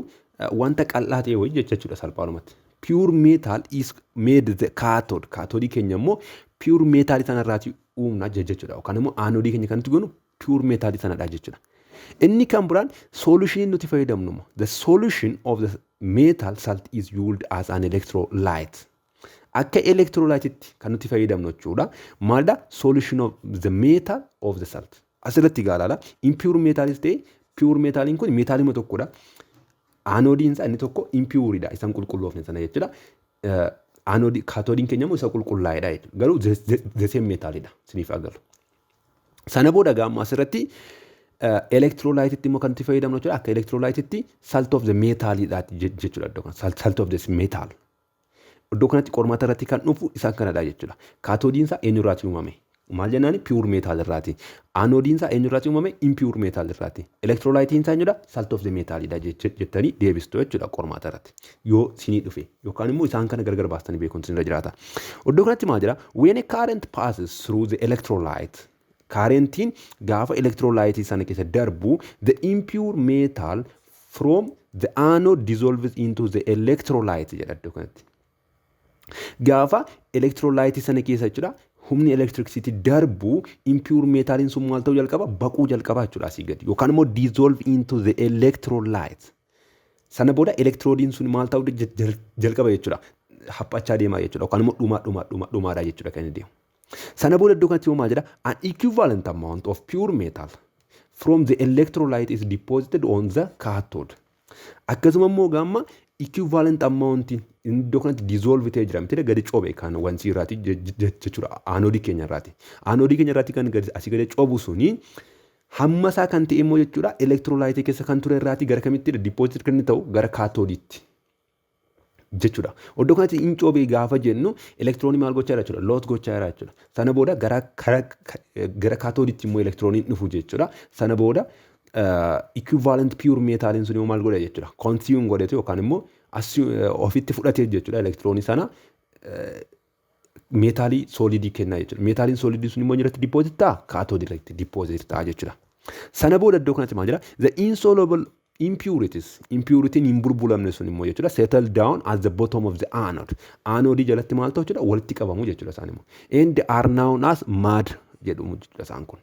wanta qal'aa ta'e wayii jechuudha salphaadhumatti. Pure metal is made the cathode. Kaatoodii keenya immoo pure metal sanarraatii uumna jechuudha. Yookaan immoo anoodii keenya kan nuti goonu pure metal sanadha jechuudha. Inni kan biraan solution nuti fayyadamnu immoo the solution of the metal salt is used as an electrolyte. Akka electrolytetti kan nuti fayyadamnu jechuudha. Maalidha? Solution of the metal of the salt. Asirratti ilaala. Impure metalis ta'e pure metaliin kun meetaalima tokkodha. Anoodiin isaa inni tokko impureidha. Isaan qulqulloofne sana jechuudha. Anoodii kaatoodiin keenya immoo isa qulqullaa'edha jechuudha. Garuu the same metalidha. Siniif agalu. Sana booda gaamma asirratti electrolytetti immoo kan nuti fayyadamnu jechuudha. Akka electrolytetti salt of the metalidha jechuudha iddoo kana. Salt of the metal. Iddoo kanatti qormaata irratti kan dhufu isaan kanadha jechuudha. Kaatoodiin isaa eenyurraati uumame? Maal jennaani? Pure metal irraati. Anoodiin isaa eenyurraati uumame? Impure metal irraati. Electrolyteiin isaa eenyudha? Salt of the metalidha jettanii deebistu jechuudha qormaata irratti. Yoo sinii dhufe yookaan immoo isaan kana gargar baastanii beekuun sinirra jiraata. Iddoo kanatti maal jedha? When a current passes through the electrolyte, currentiin gaafa electrolyte sana keessa darbu, the impure metal from the anode dissolves into the electrolyte jedha iddoo kanatti. Gaafa electrolyte sana keessa jechuudha humni electricity darbu, impure metaliin sun maal ta'uu jalqaba? Baquu jalqaba jechuudha asii gadi yookaan immoo dissolve into the electrolyte. Sana booda elektiroodiin sun maal ta'uu jalqaba jechuudha? Haphachaa deemaa jechuudha yookaan immoo dhumaa dhumaa dhumaa dhumaadha jechuudha kan inni deemu. Sana booda iddoo kanatti maal jedha? An equivalent amount of pure metal from the electrolyte is deposited on the cathode. Akkasuma immoo gaamma equivalent amount iddoo kanatti dissolve ta'ee jira miti, gadi cobe kan wanti irraati jechuudha, aanoodii keenya irraati. Aanoodii keenya irraati kan gadi asii gadi cobu suni hamma isaa kan ta'e immoo jechuudha electrolyte keessa kan ture irraati gara kamitti deposit kan inni ta'u? Gara kaatoodiitti jechuudha. Iddoo kanatti hin cobe gaafa jennu elektiroonii maal gochaa jira jechuudha? Loss gochaa jira jechuudha. Sana booda gara kaatoodiitti immoo elektirooniin dhufu jechuudha. Sana booda equivalent pure metaliin sun immoo maal godha jechuudha? Consume godhatu yookaan immoo ofitti fudhatee jechuudha elektiroonii sana meetaalii solidii kennaa jechuudha. Meetaaliin solidii sun immoo irratti deposit ta'a, kaatoodii irratti deposit ta'a jechuudha. Sana booda iddoo kanatti maal jedha? The insoluble impurities, impuritiin hin bulbulamne sun immoo jechuudha, settle down at the bottom of the anode. Anoodii jalatti maal ta'u jechuudha? Walitti qabamu jechuudha isaan immoo. And are known as mud jedhamu jechuudha isaan kun.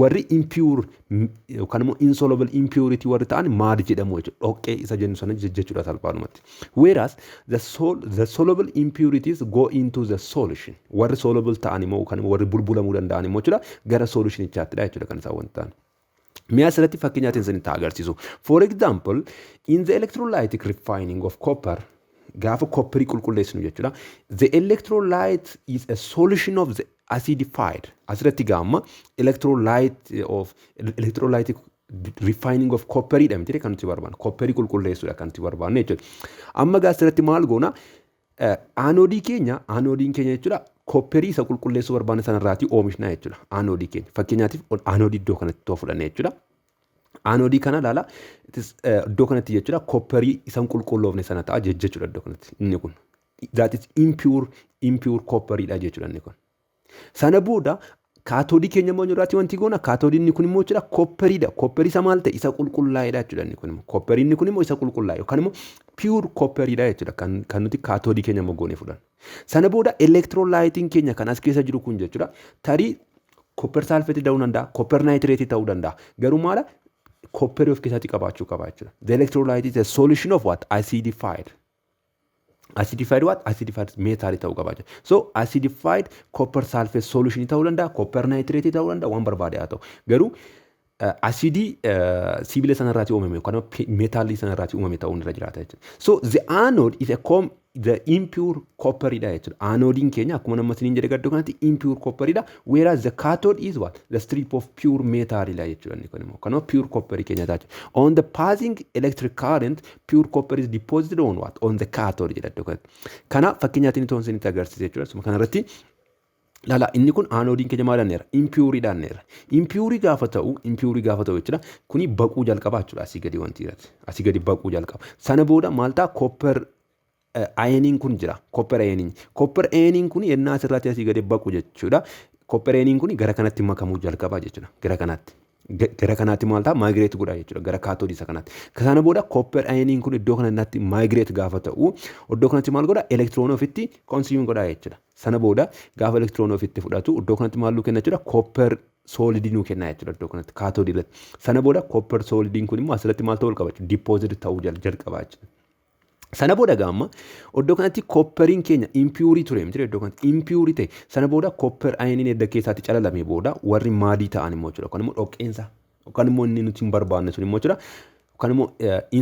Warri impure yookaan immoo insoluble impurity warri ta'an mud jedhamu jechuudha. Dhoqqee isa jennu sana jechuudha salphaadhumatti. Whereas the soluble impurities go into the solution. Warri soluble ta'an immoo yookaan immoo warri bulbulamuu danda'an immoo jechuudha gara solutionichaattidha jechuudha kan isaan wanti ta'an. Mi'a asirratti fakkeenyaatiin isinitti agarsiisu. For example, in the electrolytic refining of copper, gaafa copperii qulqulleessinu jechuudha. The electrolyte is a solution of the acidified. Asirratti gaama electrolyte of electrolytic refining of copperii miti kan nuti barbaannu. Copperii qulqulleessuudha kan nuti barbaannu jechuudha. Amma gaa asirratti maal goona? Anoodiin keenya jechuudha copperii isa qulqulleessuu barbaanne sanarraatii oomishna jechuudha. Anoodii keenya. Fakkeenyaatiif, anoodii iddoo kanatti too fudhanne jechuudha. Anoodii kana ilaala, iddoo kanatti jechuudha copperii isan qulqulloofne sana ta'a jechuudha iddoo kanatti inni kun. That is impure copperiidha jechuudha inni kun. Sana booda kaatoodii keenya immoo irraatti wanti goona, kaatoodii inni kun immoo jechuudha copperiidha. Copperii isa maal ta'e? Isa qulqullaa'edha jechuudha inni kun immoo. Copperii inni kun immoo isa qulqullaa'e yookaan immoo pure copperiidha jechuudha kan nuti kaatoodii keenya immoo goonee fudhannu. Sana booda electrolyteiin keenya kan as keessa jiru kun jechuudha tarii copper sulfateii ta'uu danda'a, copper nitrateii ta'uu danda'a. Garuu maala copperii of keessatti qabaachuu qaba jechuudha. The electrolyte is a solution of what? Acidified. Acidified what? Acidified metal ta'uu qaba jechuudha. So acidified copper sulfate solution ta'uu danda'a, copper nitrate ta'uu danda'a, waan barbaade haa ta'u. Garuu asidii sibiila sanarraatii uumame yookaan meetaalii sanarraatii uumame ta'uun irra jiraata jechuudha. So the anode is a com the impure copperidha jechuudha. Anoodiin keenya akkuma nama isiniin jedhe gaddoo kanatti impure copperidha. Whereas the cathode is what? The strip of pure metalidha jechuudha inni kun immoo. Kanaaf pure copperii keenya ta'a jechuudha. On the passing electric current, pure copper is deposited on what? On the cathode jedha iddoo kanatti. Kana fakkeenyaatiin toon isinitti agarsiisa jechuudha. Suma kanarratti laala, inni kun anoodiin keenya maal jenneera? Impureii dhaanneera. Impureii gaafa ta'u jechuudha. Kuni baquu jalqaba jechuudha asii gadi wanti irratti. Asii gadi baquu jalqaba. Sana booda maal ta'a? Copper ioniin kun jira. Copper ioniin. Copper ioniin kun yennaa asirratti asii gadi baqu jechuudha. Copper ioniin kun gara kanatti makamuu jalqaba jechuudha. Gara kanatti. Gara kanaatti maal ta'a? Migrate godha jechuudha. Gara kaatoodii isa kanaatti. Sana booda copper ioniin kun iddoo kanatti migrate gaafa ta'u, iddoo kanatti maal godha? Elektiroonii ofitti consume godha jechuudha. Sana booda gaafa elektiroonii ofitti fudhatu, iddoo kanatti maal nuu kenna jechuudha? Copper solidii nuu kenna jechuudha iddoo kanatti kaatoodii irratti. Sana booda copper solidiin kun immoo asirratti maal ta'uu qaba jechuudha? Deposit ta'uu jalqaba jechuudha. Sana booda gaamma iddoo kanatti copperiin keenya impureii ture miti? Iddoo kanatti impureii ta'e. Sana booda copper ioniin edda keessaatti calalame booda warri mudii ta'an immoo jechuudha, yookaan immoo dhoqqeensa yookaan immoo inni nuti hin barbaanne sun immoo jechuudha, yookaan immoo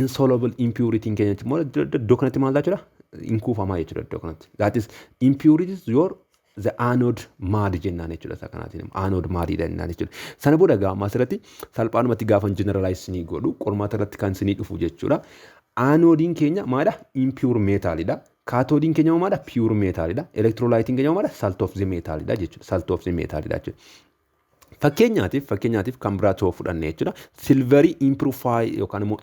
insoluble impurityiin keenya immoo iddoo kanatti maal ta'a jechuudha? Hin kuufamaa jechuudha iddoo kanatti. That is impurities your the anode mud jennaan jechuudha, isa kanaatiin anode mudiidha jennaan jechuudha. Sana booda gaama asirratti salphaadhumatti gaafa generalize ni godhu, qormaata irratti kan isinii dhufu jechuudha. Anoodiin keenya maalidha? Impure metalidha. Kaatoodiin keenya maalidha? Pure metalidha. Electrolyteiin keenya maalidha? Salt of the metalidha jechuudha. Salt of the metalidha jechuudha. Fakkeenyaatiif kan biraa ta'uu fudhanne jechuudha. Silverii impurify yookaan immoo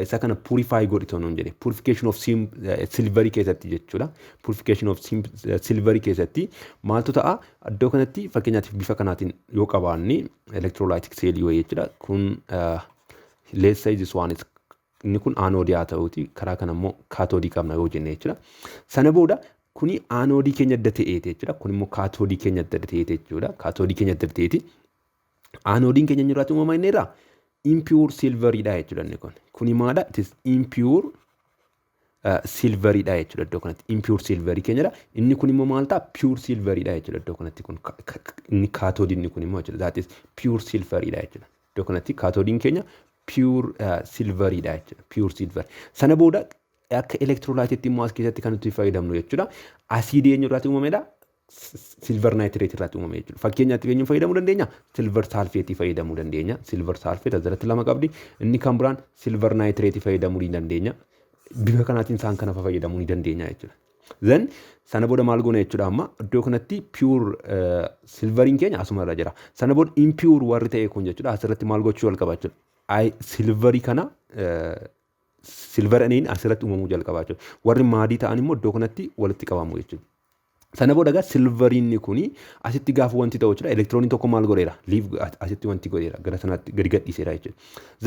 isa kana purify godhi nuun jedhe. Purification of silverii keessatti jechuudha. Purification of silverii keessatti maaltu ta'a? Iddoo kanatti fakkeenyaatiif bifa kanaatiin yoo qabaanne electrolytic cellii wayii jechuudha. Kun, let's say this one is, inni kun anoodii haa ta'uuti, karaa kana immoo kaatoodii qabna yoo jenne jechuudha. Sana booda kuni anoodii keenya adda ta'eeti jechuudha. Kun immoo kaatoodii keenya adda ta'eeti jechuudha. Kaatoodii keenya adda ta'eeti. Anoodiin keenya irratti uumama inni irraa impure silveriidha jechuudha inni kun. Kuni maadha? It is impure silveriidha jechuudha iddoo kanatti. Impure silverii keenyadha. Inni kun immoo maal ta'a? Pure silveriidha jechuudha iddoo kanatti kun. Inni kaatoodiin inni kun immoo jechuudha. That is pure silveriidha jechuudha. Iddoo kanatti kaatoodiin keenya pure silveriidha jechuudha. Pure silver. Sana booda akka electrolyteitti immoo as keessatti kan nuti fayyadamnu jechuudha. Asiidii eenyu irraatti uumamedha? Silver nitrate irraatti uumame jechuudha. Fakkeenyaatti eenyu fayyadamuu dandeenya? Silver sulfateii fayyadamuu dandeenya. Silver sulfate asirratti lama qabdi. Inni kan biraan silver nitrateii fayyadamuu ni dandeenya. Bifa kanaatiin isaan kana fayyadamuu ni dandeenya jechuudha. Then sana booda maal goona jechuudha? Amma iddoo kanatti pure silveriin keenya asuma irra jira. Sana booda impure warri ta'e kun jechuudha asirratti maal gochuu jalqaba jechuudha? Silverii kana silver aniin asirratti uumamuu jalqaba jechuudha. Warri mudii ta'an immoo iddoo kanatti walitti qabamu jechuudha. Sana booda egaa silveriin kuni asitti gaafa wanti ta'u jechuudha, elektirooniin tokko maal godheera? Leave asitti wanti godheera, gara sanaatti gadi gadhiiseera jechuudha.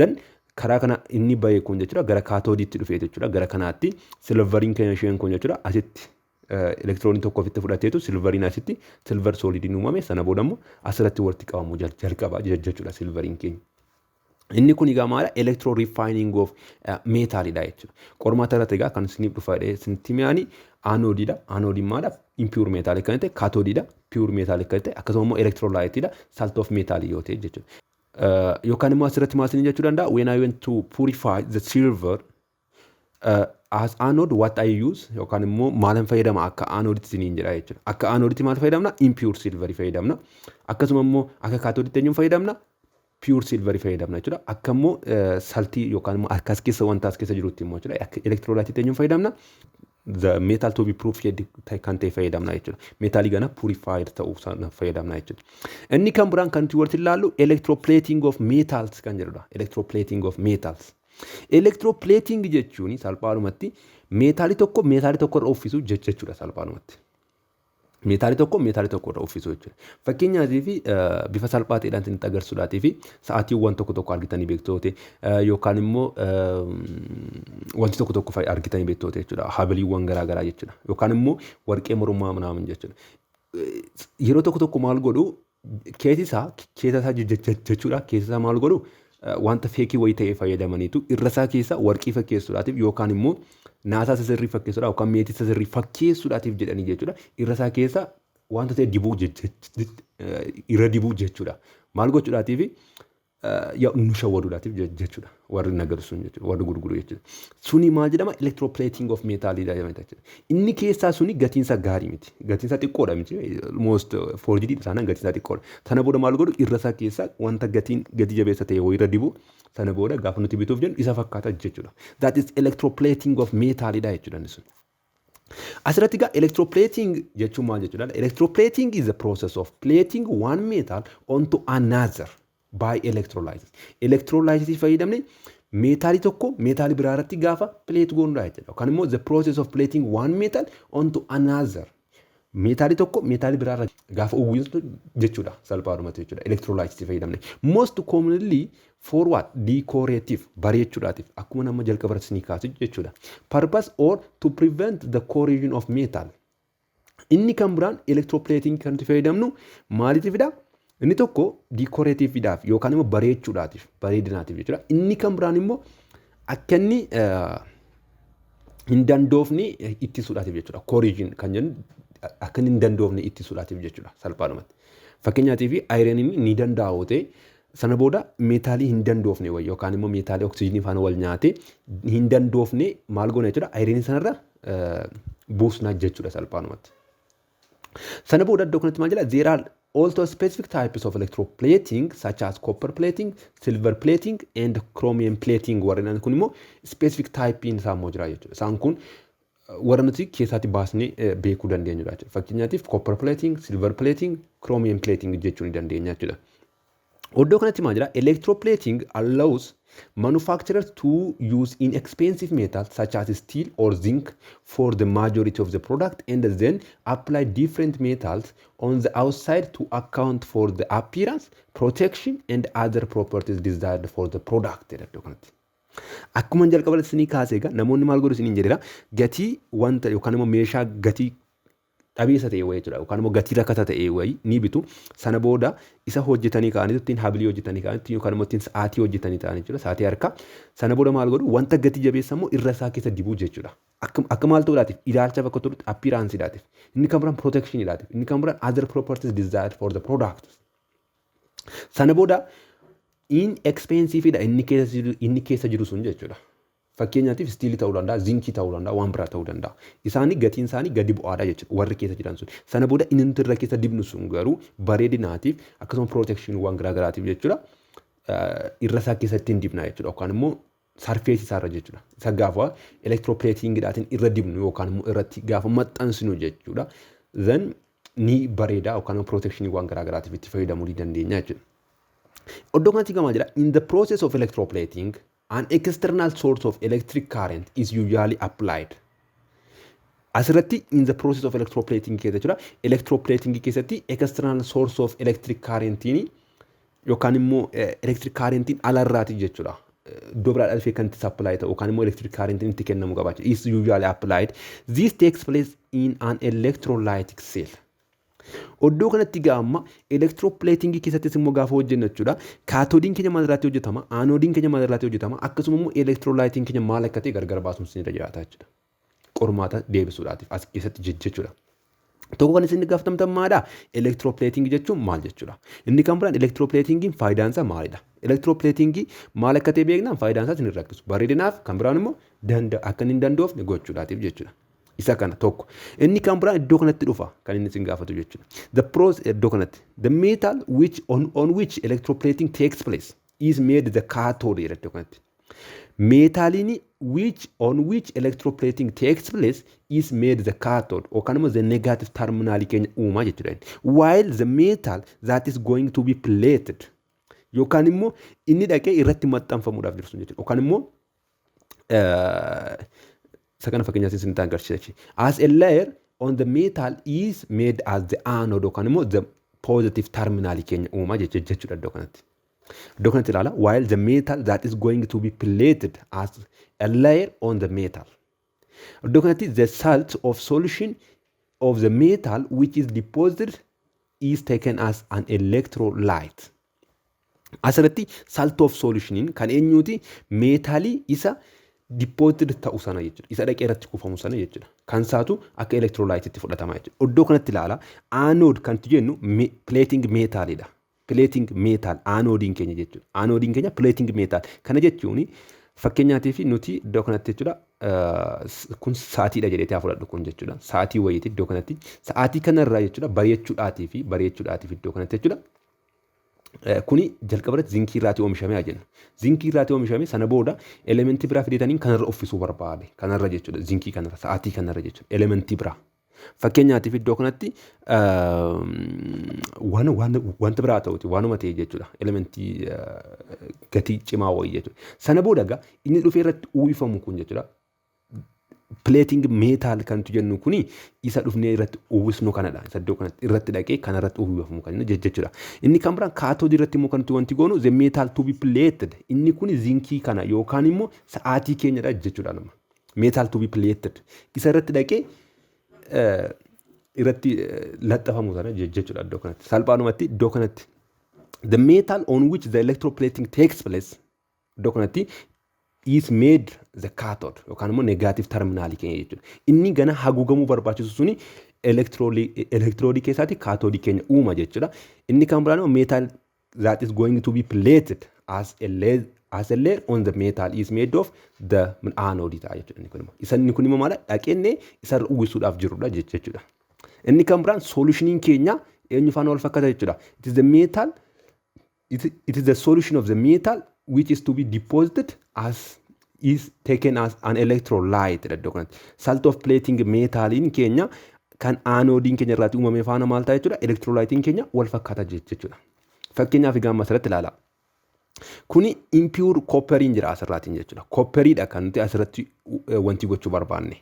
Then karaa kana inni bahe kun jechuudha gara kaatoodiitti dhufee jechuudha, gara kanaatti silveriin keenya isheen kun jechuudha asitti Elektiroonii tokko ofitti fudhateetu silveriin asitti silver solidiin uumame. Sana booda immoo asirratti walitti qabamuu jalqaba jechuudha silveriin keenya. Inni kun egaa maala? Electro refining of metalidha jechuudha. Qormaata irratti egaa kan isiniif dhufa isinitti mi'aani anoodiidha. Anoodiin maala? Impure metal kan ta'e, kaatoodiidha. Pure metal kan ta'e, akkasuma immoo electrolyteidha. Salt of metal yoo ta'e jechuudha. Yookaan immoo asirratti maal isin jechuu danda'a? When I went to purify the silver as anode, what I use, yookaan immoo maalan fayyadama akka anooditti isiniin jedha jechuudha. Akka anooditti maal fayyadamna? Impure silver fayyadamna. Akkasuma immoo akka kaatooditti eenyuun fayyadamna? Pure silver fayyadamna jechuudha. Akka immoo saltii yookaan immoo akkas keessa wanta as keessa jirutti immoo jechuudha. Akka electrolyteitti eenyuun fayyadamna? The metal to be purified kan ta'e fayyadamna jechuudha. Metalii gana purified ta'uu sana fayyadamna jechuudha. Inni kan biraan kan nuti walitti ilaallu electroplating of metals kan jedhudha. Electroplating of metals. Electroplating jechuun salphaadhumatti metalii tokko metalii tokko irra uffisuu jechuudha salphaadhumatti. Metalii tokko metalii tokko irra uffisuu jechuudha. Fakkeenyaatiif, bifa salphaa ta'eedhaan isinitti agarsiisuudhaatii fi sa'aatiiwwan tokko tokko argitanii beektoota yookaan immoo wanti tokko tokko argitanii beektoota jechuudha. Habiliiwwan garaa garaa jechuudha. Yookaan immoo warqee mormaa ምናምን jechuudha. Yeroo tokko tokko maal godhu? Keeti isaa, keessa isaa jechuudha. Keessa isaa maal godhu? Wanta fake wayii ta'e fayyadamaniitu irra isaa keessa warqii fakkeessuudhaatiif yookaan immoo naasaa isa sirrii fakkeessuudhaaf yookaan meetii isa sirrii fakkeessuudhaatiif jedhanii jechuudha. Irra isaa keessa wanta ta'e dibuu, irra dibuu jechuudha. Maal gochuudhaatiif? Nu shawwaduudhaatiif jechuudha. Warri nagadu sun jechuudha. Warri gurguru jechuudha. Suni maal jedhama? Electroplating of metal jedhama jechuudha. Inni keessaa suni gatiinsa gaarii miti. Gatiinsa xiqqoodha miti. Most forged isaanii gatiinsa xiqqoodha. Sana booda maal godhu? Irra isaa keessa wanta gatiin gati jabeessa ta'e wayii irra dibu. Sana booda gaafa nuti bituuf jennu isa fakkaata jechuudha. That is electroplating of metalidha jechuudha inni sun. Asirratti egaa electroplating jechuun maal jechuudha? Electroplating is the process of plating one metal onto another by electrolysis. Electrolysis fayyadamne metalii tokko metalii biraa irratti gaafa plate goonudha jechuudha. Yookaan immoo the process of plating one metal onto another. Metalii tokko metalii biraa irra gaafa uwwisu jechuudha salphaadhumatti jechuudha electrolysis fayyadamne. Most commonly for what? Decorative, bareechuudhaatiif, akkuma nama jalqaba irratti isinii kaasu jechuudha. Purpose or to prevent the corrosion of metal. Inni kan biraan electroplating kan nuti fayyadamnu maaliitiifidha? Inni tokko decorativeidhaaf yookaan immoo bareechuudhaatiif, bareedinaatiif jechuudha. Inni kan biraan immoo akka inni hin dandoofne ittisuudhaatiif jechuudha. Corrosion kan jennu akka inni hin dandoofne ittisuudhaatiif jechuudha salphaadhumatti. Fakkeenyaatiif, ironiin ni danda'a yoo ta'e, sana booda metalii hin dandoofne wayii yookaan immoo metalii oksijiinii faana wal nyaate hin dandoofne maal goona jechuudha? Ironii sanarra buusnaa jechuudha salphaadhumatti. Sana booda iddoo kanatti maal jedha? There are also specific types of electroplating such as copper plating, silver plating and chromium plating. Warreen kun immoo specific type isaa immoo jira jechuudha. Isaan kun warra nuti keessaatti baasnee beekuu dandeenyudha jechuudha. Fakkeenyaatiif, copper plating, silver plating, chromium plating jechuu ni dandeenya jechuudha. Iddoo kanatti maal jedha? Electroplating allows manufacturers to use inexpensive metals such as steel or zinc for the majority of the product and then apply different metals on the outside to account for the appearance, protection and other properties desired for the product jedha iddoo kanatti. Akkuma jalqaba isinii kaasee egaa namoonni maal godhu isiniin jedheera? Gatii wanta yookaan immoo meeshaa gatii dhabeessa ta'e wayii jechuudha, yookaan immoo gatii rakkata ta'e wayii ni bitu. Sana booda isa hojjetanii ka'anii, ittiin habilii hojjetanii ka'anii, yookaan immoo ittiin sa'aatii hojjetanii ta'anii jechuudha, sa'aatii harkaa. Sana booda maal godhu? Wanta gatii jabeessa immoo irra isaa keessa dibuu jechuudha. Akka maal ta'uudhaatiif? Ilaalcha bakka tolutti, appearanceiidhaatiif, inni kan biraan protectioniidhaatiif, inni kan biraan other properties desired for the product. Sana booda inexpensiveidha inni keessa jiru sun jechuudha. Fakkeenyaatiif, steelii ta'uu danda'a, zincii ta'uu danda'a, waan biraa ta'uu danda'a. Isaanii gatiin isaanii gadi bu'aadha jechuudha warri keessa jiran sun. Sana booda inni nuti irra keessa dibnu sun garuu bareedinaatiif, akkasuma protectioniiwwan garaagaraatiif jechuudha. Irra isaa keessatti hin dibna jechuudha yookaan immoo surfaceii isaarra jechuudha. Isa gaafa electroplatingiidhaatiin irra dibnu yookaan immoo irratti gaafa maxxansinu jechuudha. Then ni bareeda yookaan immoo protectioniiwwan garaagaraatiif itti fayyadamuu ni dandeenya jechuudha. Iddoo kanatti gamaa jira. In the process of electroplating, an external source of electric current is usually applied. Asirratti in the process of electroplating keessa jechuudha. Electroplating keessatti external source of electric currentiin yookaan immoo electric currentiin alarraati jechuudha. iddoo biraa dhufee kan itti supply ta'u yookaan immoo electric current itti kennamu qaba jechuudha. Is usually applied. This takes place in an electrolytic cell. Iddoo kanatti egaa amma electroplating keessattis immoo gaafa hojjennu jechuudha. Kaatoodiin keenya maal irraatti hojjetama? Aanoodiin keenya maal irraatti hojjetama? Akkasuma immoo electrolytiin keenya maal akka ta'e gargar baasuun isin jiraata jechuudha. Qormaata deebisuudhaatiif as keessatti jechuudha. Tokko kan isin gaafatamtan maalidha? Electroplating jechuun maal jechuudha? Inni kan biraan electroplatingiin faayidaan isaa maalidha? Electroplating maal akka ta'e beeknaan faayidaan isaa isin rakkisu. Bareedinaaf, kan biraan immoo akka inni hin danda'ofne gochuudhaatiif jechuudha. Isa kana tokko. Inni kan biraan iddoo kanatti dhufa kan inni isin gaafatu jechuudha. The pros iddoo kanatti. The metal which on which electroplating takes place is made the cathode jedha iddoo kanatti. Meetaaliin which on which electroplating takes place is made the cathode yookaan immoo the negative terminal keenya uumaa jechuudha. While the metal that is going to be plated yookaan immoo inni dhaqee irratti maxxanfamuudhaaf jiru sun jechuudha. Yookaan immoo isa kana fakkeenyaaf isin agarsiisa. As a layer on the metal is made as the anode yookaan immoo the positive terminal keenya uumaa jechuudha iddoo kanatti. Iddoo kanatti ilaala. While the metal that is going to be plated as a layer on the metal. Iddoo kanatti the salt of solution of the metal which is deposited is taken as an electrolyte. Asirratti salt of solutioniin kan eenyuuti? Meetaalii isa deposited ta'u sana jechuudha. Isa dhaqee irratti kuufamu sana jechuudha. Kan isaatu akka electrolytetti fudhatama jechuudha. Iddoo kanatti ilaala. Anode kan jennu plating metalidha. Plating metal anoodiin keenya jechuudha. Anoodiin keenya plating metal. Kana jechuun fakkeenyaatiif nuti iddoo kanatti jechuudha, kun sa'aatiidha jedhee haa fudhadhu kun jechuudha. Sa'aatii wayiiti iddoo kanatti. Sa'aatii kanarraa jechuudha, bareechuudhaatii fi iddoo kanatti jechuudha. Kuni jalqaba irratti zinkii irraatii oomishamee haa jennu. Zinkii irraatii oomishame, sana booda elementii biraa fidatanii kanarra uffisuu barbaade. Kanarra jechuudha, zinkii kanarra, sa'aatii kanarra jechuudha, elementii biraa. Fakkeenyaatiif iddoo kanatti waan wanta biraa ta'uti, waanuma ta'e jechuudha. Elementii gatii cimaa wayii jechuudha. Sana booda egaa inni dhufee irratti uwwifamu kun jechuudha. Plating metal kan jennu kuni isa dhufnee irratti uwwisnu kanadha. Isa iddoo kanatti irratti dhaqee kanarratti uwwifamu kan jechuudha. Inni kan biraan kaatoodii irratti immoo kan nuti wanti goonu the metal to be plated. Inni kuni zinkii kana yookaan immoo sa'aatii keenyadha jechuudha nama. Metal to be plated. Isa irratti dhaqee irratti laxafamu sana jechuudha iddoo kanatti. Salphaadhumatti iddoo kanatti. The metal on which the electroplating takes place iddoo kanatti is made the cathode yookaan immoo negative terminal keenya jechuudha. Inni gana haguugamuu barbaachisu suni elektiroodii keessaatti kaatoodii keenya uuma jechuudha. Inni kan biraan immoo metal that is going to be plated as a layer on the metal is made of the anode ta'a jechuudha inni kun immoo. Isa inni kun immoo maala dhaqeennee isarra uwwisuudhaaf jirudha jechuudha. Inni kan biraan solutioniin keenya eenyu faana wal fakkaata jechuudha. It is the metal it is the solution of the metal which is to be deposited as is taken as an electrolyte iddoo kanatti. Salt of plating metaliin keenya kan aanoodiin keenya irraatti uumame faana maal ta'a jechuudha? Electrolytiin keenya wal fakkaata jechuudha. Fakkeenyaaf egaa amma asirratti ilaala. Kuni impure copperiin jira asirraatiin jechuudha. Copperiidha kan nuti asirratti wanti gochuu barbaanne.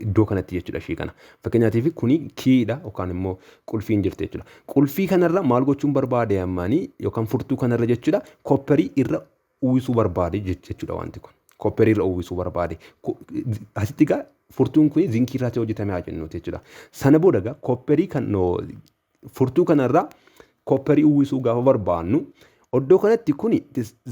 Iddoo kanatti jechuudha ishee kana. Fakkeenyaatiif kuni keydha yookaan immoo qulfiin jirti jechuudha. Qulfii kanarra maal gochuun barbaade ammaanii yookaan furtuu kanarra jechuudha, copperii irra uwwisuu barbaade jechuudha wanti kun. Copperii irra uwwisuu barbaade. Asitti egaa furtuun kun zinkii irraa hojjetame haa jennuuti jechuudha. Sana booda egaa copperii kan furtuu kanarra copperii uwwisuu gaafa barbaannu, iddoo kanatti kuni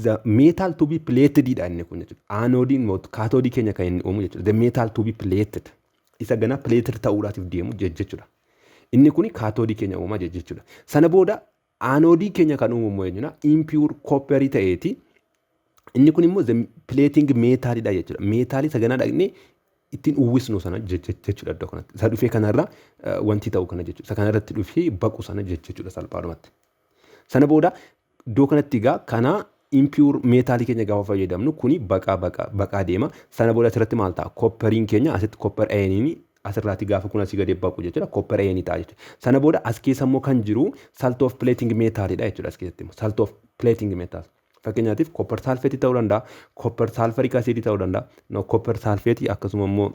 the metal to be plated dha inni kun jechuudha. Aanoodiin kaatoodii keenya kan inni uumu jechuudha. The metal to be plated. Isa gana plated ta'uudhaatiif deemu jechuudha. Inni kuni kaatoodii keenya uumaa jechuudha. Sana booda aanoodii keenya kan uumamu eenyudha? Impure copperii ta'eeti. Inni kun immoo the plating metalidha jechuudha. Meetaalii isa ganaa dhaqnee ittiin uwwisnu sana jechuudha iddoo kanatti. Isa dhufee kanarra wanti ta'u kana jechuudha. Isa kanarratti dhufee baqu sana jechuudha salphaadhumatti. Sana booda iddoo kanatti egaa kana impure meetaalii keenya gaafa fayyadamnu kuni baqaa baqaa baqaa deema. Sana booda asirratti maal ta'a? Copperiin keenya asitti copper ioniin asirraatti gaafa kun asii gadi baqu jechuudha. Copper ionii ta'a jechuudha. Sana booda as keessa immoo kan jiru salt of plating metalidha jechuudha as keessatti immoo salt of plating metal. Fakkeenyaatiif copper sulfateii ta'uu danda'a, copper sulfuric acidii ta'uu danda'a, no, copper sulfateii, akkasuma immoo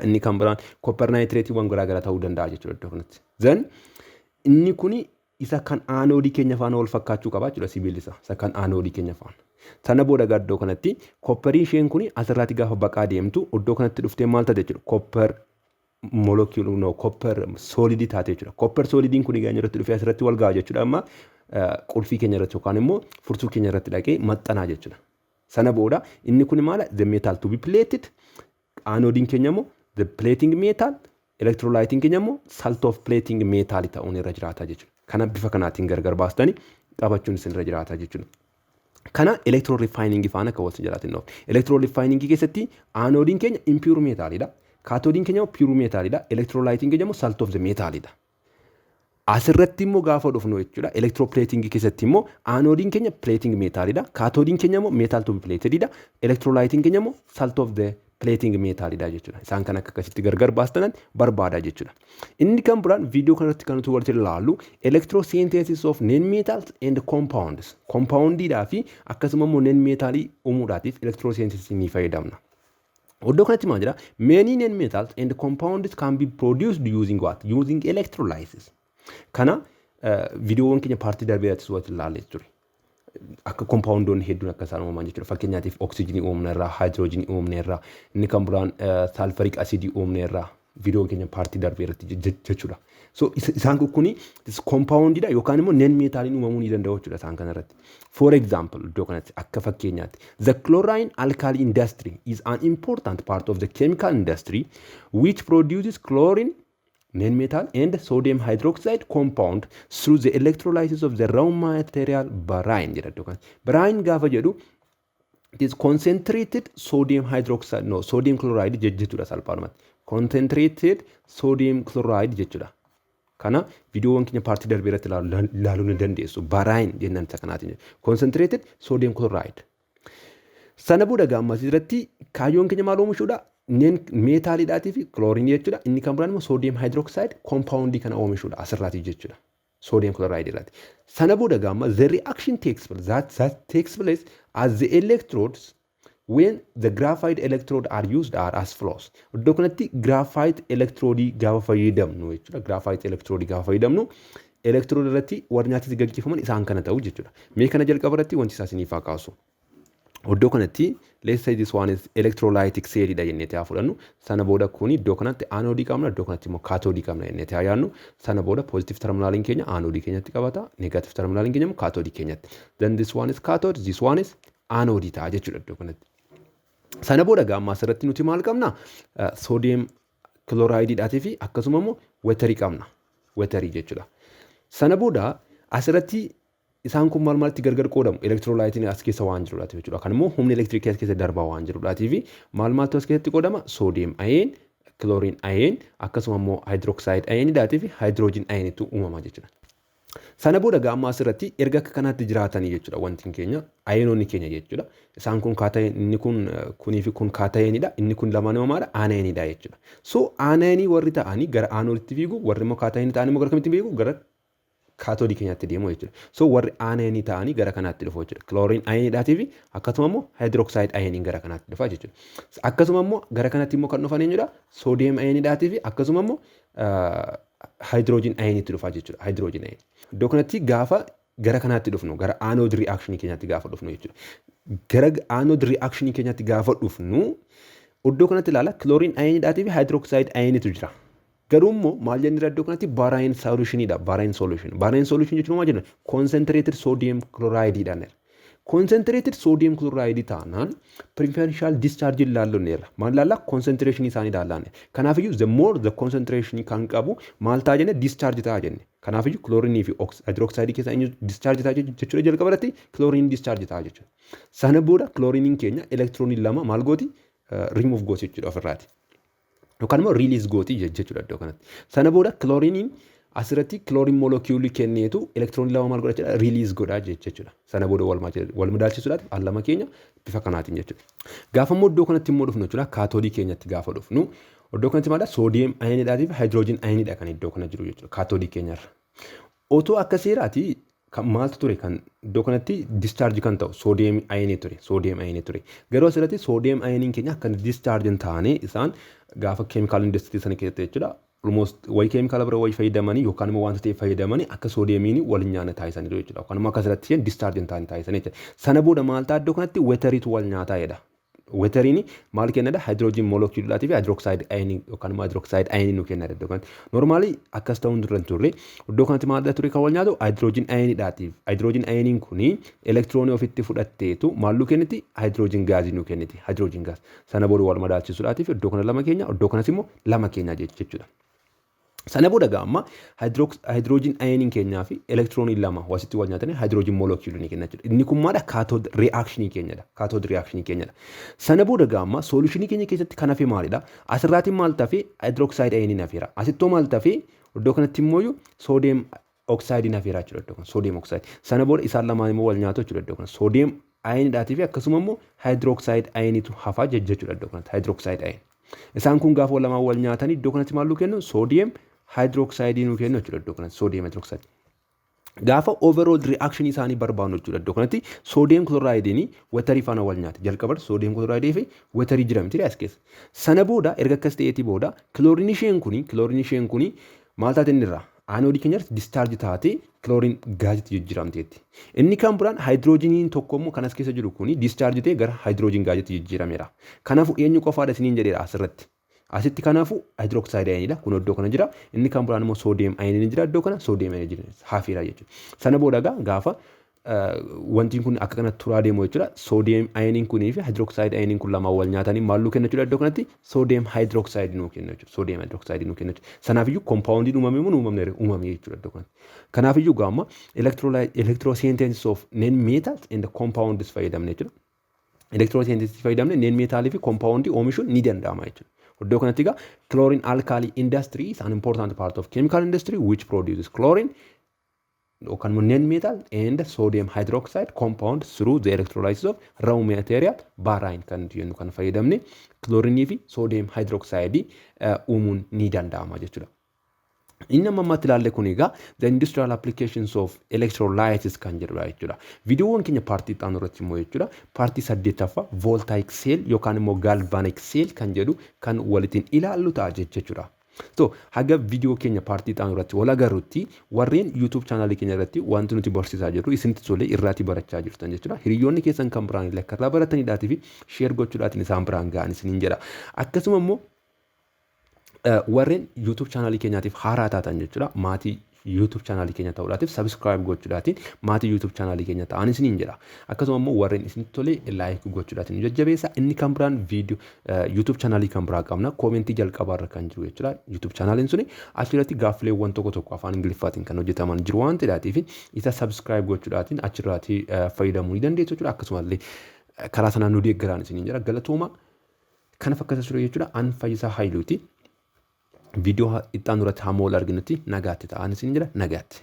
inni kan biraan copper nitrateiiwwan garaa garaa ta'uu danda'a jechuudha iddoo kanatti. Then inni kuni isa kan aanoodii keenya faana wal fakkaachuu qaba jechuudha sibiilli isaa, isa kan aanoodii keenya faana. Sana booda iddoo kanatti copperii isheen kun asirraatti gaafa baqaa deemtu iddoo kanatti dhuftee maal taate jechuudha? Copper molecule, no, copper solidii taate jechuudha. Copper solidiin kun egaa irratti dhufee asirratti wal ga'a jechuudha. Amma qulfii keenya irratti yookaan immoo furtuu keenya irratti dhaqee maxxanaa jechuudha. Sana booda inni kun maala? The metal to be plated. Anoodiin keenya immoo the plating metal, electrolytiin keenya immoo salt of plating metal ta'uun irra jiraata jechuudha. Kana bifa kanaatiin gargar baastanii qabachuun isin irra jiraata jechuudha. Kana electro refining faana akka wal jalaatiin dhufu. Electro refining keessatti anoodiin keenya impure metalidha. Kaatoodiin keenya immoo pure metalidha. Electrolytiin keenya immoo salt of the metalidha. Asirratti immoo gaafa dhufnu jechuudha. Electroplating keessatti immoo anoodiin keenya plating metalidha. Kaatoodiin keenya immoo metal to be platedidha. Electrolytiin keenya immoo salt of the plating metalidha jechuudha. Isaan kan akka akkasitti gargar baastanan barbaada jechuudha. Inni kan biraan viidiyoo kanarratti kan nuti walitti ilaallu electrosynthesis of non metals and compounds. Compoundiidhaa fi akkasuma immoo non metalii uumuudhaatiif electrosynthesis ni fayyadamna. Iddoo kanatti maal jedha? Many non metals and compounds can be produced using what? Using electrolysis. Kana viidiyoowwan keenya partii darbee irrattis walitti ilaallee ture. Akka compoundoonni hedduun akka isaan uumaman jechuudha. Fakkeenyaatiif oksijiinii uumna irraa, haayidiroojiinii uumna irraa, inni kan biraan sulfuric acidii uumna irraa viidiyoo keenya partii darbee irratti jechuudha. So isaan kuni compoundiidha yookaan immoo non metaliin uumamuu ni danda'u jechuudha isaan kanarratti. For example, iddoo kanatti akka fakkeenyaatti, the chlorine alkali industry is an important part of the chemical industry which produces chlorine, non metal, and sodium hydroxide compound through the electrolysis of the raw material brine jedha iddoo kanatti. Brine gaafa jedhu it is concentrated sodium hydroxide, no, sodium chloride jechuudha salphaadhumatti. Concentrated sodium chloride jechuudha. Kana viidiyoowwan keenya partii darbee irratti ilaaluu ni dandeessu. Brine jennaan isa kanaatiin. Concentrated sodium chloride. Sana booda gaammas irratti kaayyoon keenya maal oomishuudha? Non metaliidhaatii fi chlorineii jechuudha. Inni kan biraan immoo sodium hydroxide compoundii kana oomishuudha asirraati jechuudha. Sodium chloride irraati. Sana booda gaamma the reaction takes place that takes place as the electrodes when the graphite electrode are used are as follows. Iddoo kanatti graphite electrode gaafa fayyadamnu jechuudha. Graphite electrode gaafa fayyadamnu electrode irratti warri nyaatatti gaggeeffaman isaan kana ta'u jechuudha. Mee kana jalqaba irratti wanti isaa isiniif haa kaasu. Iddoo kanatti, let's say this one is electrolytic cell dha jennee haa fudhannu. Sana booda kuni iddoo kanatti anoodii qabna, iddoo kanatti immoo kaatoodii qabna jennee haa yaadnu. Sana booda positive terminaliin keenya anoodii keenyatti qabata, negative terminaliin keenya immoo kaatoodii keenyatti. Then this one is cathode, this one is anoodii ta'a jechuudha iddoo kanatti. Sana booda gaamma asirratti nuti maal qabna? Sodium chlorideiidhaatii fi akkasuma immoo waterii qabna. Waterii jechuudha. Sana booda asirratti isaan kun maal maalitti gargar qoodamu? Electrolyteiin as keessa waan jirudhaati jechuudha. Kan immoo humni elektirikii as keessa darbaa waan jirudhaatii fi maal maaltu as keessatti qoodama? Sodium ion, chlorine ion, akkasuma immoo hydroxide ioniidhaatii fi hydrogen ionitu uumama jechuudha. Sana booda gaamma asirratti erga akka kanaatti jiraatanii jechuudha wanti keenya ionoonni keenya jechuudha. Isaan kun inni kun kunii fi kun cationidha. Inni kun lamaan immoo maadha? Anionidha jechuudha. So anionii warri ta'anii gara anooditti fiigu, warri immoo cationii ta'anii immoo gara kamitti fiigu? Gara kaatoodii keenyatti deemu jechuudha. So warri anionii ta'anii gara kanaatti dhufu jechuudha. Chlorine ioniidhaatii fi akkasuma immoo hydroxide ioniin gara kanaatti dhufa jechuudha. Akkasuma immoo gara kanatti immoo kan dhufan eenyudha? Sodium ioniidhaatii fi akkasuma immoo hydrogen ioniitti dhufa jechuudha. Hydrogen ionii. Iddoo kanatti gaafa gara kanaatti dhufnu, gara anode reactionii keenyatti gaafa dhufnu jechuudha. Gara anode reactionii keenyatti gaafa dhufnu iddoo kanatti ilaala, chlorine ioniidhaatii fi hydroxide ioniitu jira. Garuu immoo maal jennee iddoo kanatti? Brine solutioniidha. Brine solution. Brine solution jechuun maal jenna? Concentrated sodium chloride. Concentrated sodium chloride taanaan preferential discharge ilaallanneerra. Maal ilaalla? Concentration isaanii ilaallanne. Kanaafiyyuu the more the concentration kan qabu maal ta'a jenne? Discharge ta'a jenne. Kanaafiyyuu chlorine fi hydroxide keessaa eenyu discharge ta'a jechuudha? Jalqaba irratti chlorine discharge ta'a jechuudha. Sana booda chlorine keenya elektiroonii lama maal gooti? Remove gooti jechuudha ofirraati. Yookaan immoo release gooti jechuudha iddoo kanatti. Sana booda chlorineiin asirratti chlorine moleculeii kenneetu elektiroonii lama maal godha jechuudha? Release godha jechuudha. Sana booda wal madaalchisuudhaaf al lama keenya bifa kanaatiin jechuudha. Gaafa immoo iddoo kanatti immoo dhufnu jechuudha, kaatoodii keenyatti gaafa dhufnu, iddoo kanatti maal? Sodium ioniidhaatii fi hydrogen ioniidha kan iddoo kana jiru jechuudha kaatoodii keenyarra. Otoo akka seeraati kan maaltu ture kan iddoo kanatti discharge kan ta'u? Sodium ionii ture, sodium ionii ture. Garuu asirratti sodium ioniin keenya akka discharge hin taane isaan gaafa chemical industry sana keessatti jechuudha. Almost wayii keemikaala bira wayii fayyadamanii yookaan immoo wanta ta'e fayyadamanii akka soodiyeemiin wal nyaanna taasisaniiru jechuudha. Yookaan immoo akkasirratti isheen discharge hin taane taasisan jechuudha. Sana booda maal ta'a? Iddoo kanatti wateriitu wal nyaataa jedha. Wateriin maal kennadha? Hydrogen moleculeaatii fi hydroxide ionii yookaan immoo hydroxide ionii nu kennadha iddoo kanatti. Normally akkas ta'uun dura hin turre. Iddoo kanatti maal ture kan wal nyaatu? Hydrogen ioniidhaatiif. Hydrogen ioniin kuni elektiroonii ofitti fudhatteetu maal nu kenniti? Hydrogen gasii nu kenniti. Hydrogen gas. Sana booda wal madaalchisuudhaatiif iddoo kana lama keenya, iddoo kanas immoo lama keenya jechuudha. Sana booda gaa amma hydrogen ioniin keenyaa fi elektiroonii lama wasitti wal nyaatanii hydrogen moleculeii ni kenna jechuudha. Inni kun maadha? Cathode reactionii keenyadha. Cathode reactionii keenyadha. Sana booda gaa amma solutionii keenya keessatti kan hafe maalidha? Asirraatiin maal tafe? Hydroxide ioniin hafeera. Asittoo maal tafe? Iddoo kanatti immoo sodium oxideiin hafeera jechuudha iddoo kana, sodium oxide. Sana booda isaan lamaan immoo wal nyaatu jechuudha iddoo kana. Sodium ioniidhaatii fi akkasuma immoo hydroxide ioniitu hafaa jechuudha iddoo kanatti, hydroxide ion. Isaan kun gaafa lamaan wal nyaatanii iddoo kanatti maal nu kennu? Sodium hydroxideii nu kennu jechuudha iddoo kanatti, sodium hydroxide. Gaafa overall reaction isaanii barbaannu jechuudha, iddoo kanatti sodium chlorideiin waterii faana wal nyaate. Jalqaba sodium chlorideii fi waterii jira miti as keessa. Sana booda erga akkas ta'eetii booda kilooriin isheen kuni maal taate? Inni irraa anodeii keenya discharge taatee chlorine gasitti jijjiiramteetti. Inni kan biraan haayidroojiniin tokko immoo kan as keessa jiru kuni discharge ta'ee gara hydrogen gasitti jijjiirameera. Kanaafuu eenyu qofaadha isiniin jedheera asirratti? Asitti kanaafuu hydroxide ioniidha. Kun iddoo kana jira. Inni kan biraan immoo sodium ioniin jira, iddoo kana sodium ionii jira. Hafeera jechuudha. Sana booda egaa gaafa wanti kun akka kanatti turaa deemu jechuudha. Sodium ioniin kunii fi hydroxide ioniin kun lamaan wal nyaatanii maal nuu kenna jechuudha iddoo kanatti? Sodium hydroxide nuu kenna jechuudha. Sodium hydroxide nuu kenna jechuudha. Sanaafiyyuu compoundiin uumame moo uumamne? Uumame jechuudha iddoo kanatti. Kanaafiyyuu gaama electrosynthesis of non metals and compounds fayyadamne jechuudha. Electrosynthesis fayyadamne non metalii fi compoundii oomishuun ni danda'ama jechuudha. Iddoo kanatti egaa chlorine alkali industry is an important part of chemical industry which produces chlorine yookaan immoo non metal and sodium hydroxide compound through the electrolysis of raw material brine kan jennu kan fayyadamne chlorinii fi sodium hydroxide uumuun ni danda'ama jechuudha. Inni amma ammatti ilaalle kun egaa the industrial applications of electrolysis kan jedhudha jechuudha. Viidiyoowwan keenya partii itti aanu irratti immoo jechuudha, partii saddeettaffaa voltaic cell yookaan immoo galvanic cell kan jedhu kan walitiin ilaallu ta'a jechuudha. So haga viidiyoo keenya partii itti aanu irratti wal agarrutti, warreen YouTube channelii keenya irratti wanti nuti barsiisaa jirru isinitti tolee irraatii barachaa jirtan jechuudha. Hiriyoonni keessan kan biraan illee akka irraa barataniidhaatii fi share gochuudhaatiin isaan biraan ga'an isiniin jedha. Akkasuma immoo warreen YouTube channelii keenyaatiif haaraa taatan jechuudha, maatii YouTube channelii keenya ta'uudhaatiif subscribe gochuudhaatiin maatii YouTube channelii keenya ta'an isiniin jedha. Akkasuma immoo warreen isinitti tolee like gochuudhaatiin nu jajjabeessa. Inni kan biraan viidiyoo YouTube channelii kan biraa qabna. Commentii jalqabaarra kan jiru jechuudha. YouTube channeliin suni achirratti gaaffileewwan tokko tokko afaan Ingiliffaatiin kan hojjetaman jiru waan ta'eef isa subscribe gochuudhaatiin achirraatii fayyadamuu ni dandeessu jechuudha. Akkasumallee karaa sanaan nu deeggaraan isiniin jedha. Galatooma, kana fakkaata ture jechuudha. An Fayyisaa Haayiluuti. Viidiyoo itti aanu irratti hamma wal arginutti nagaatti ta'an isin jira, nagaatti.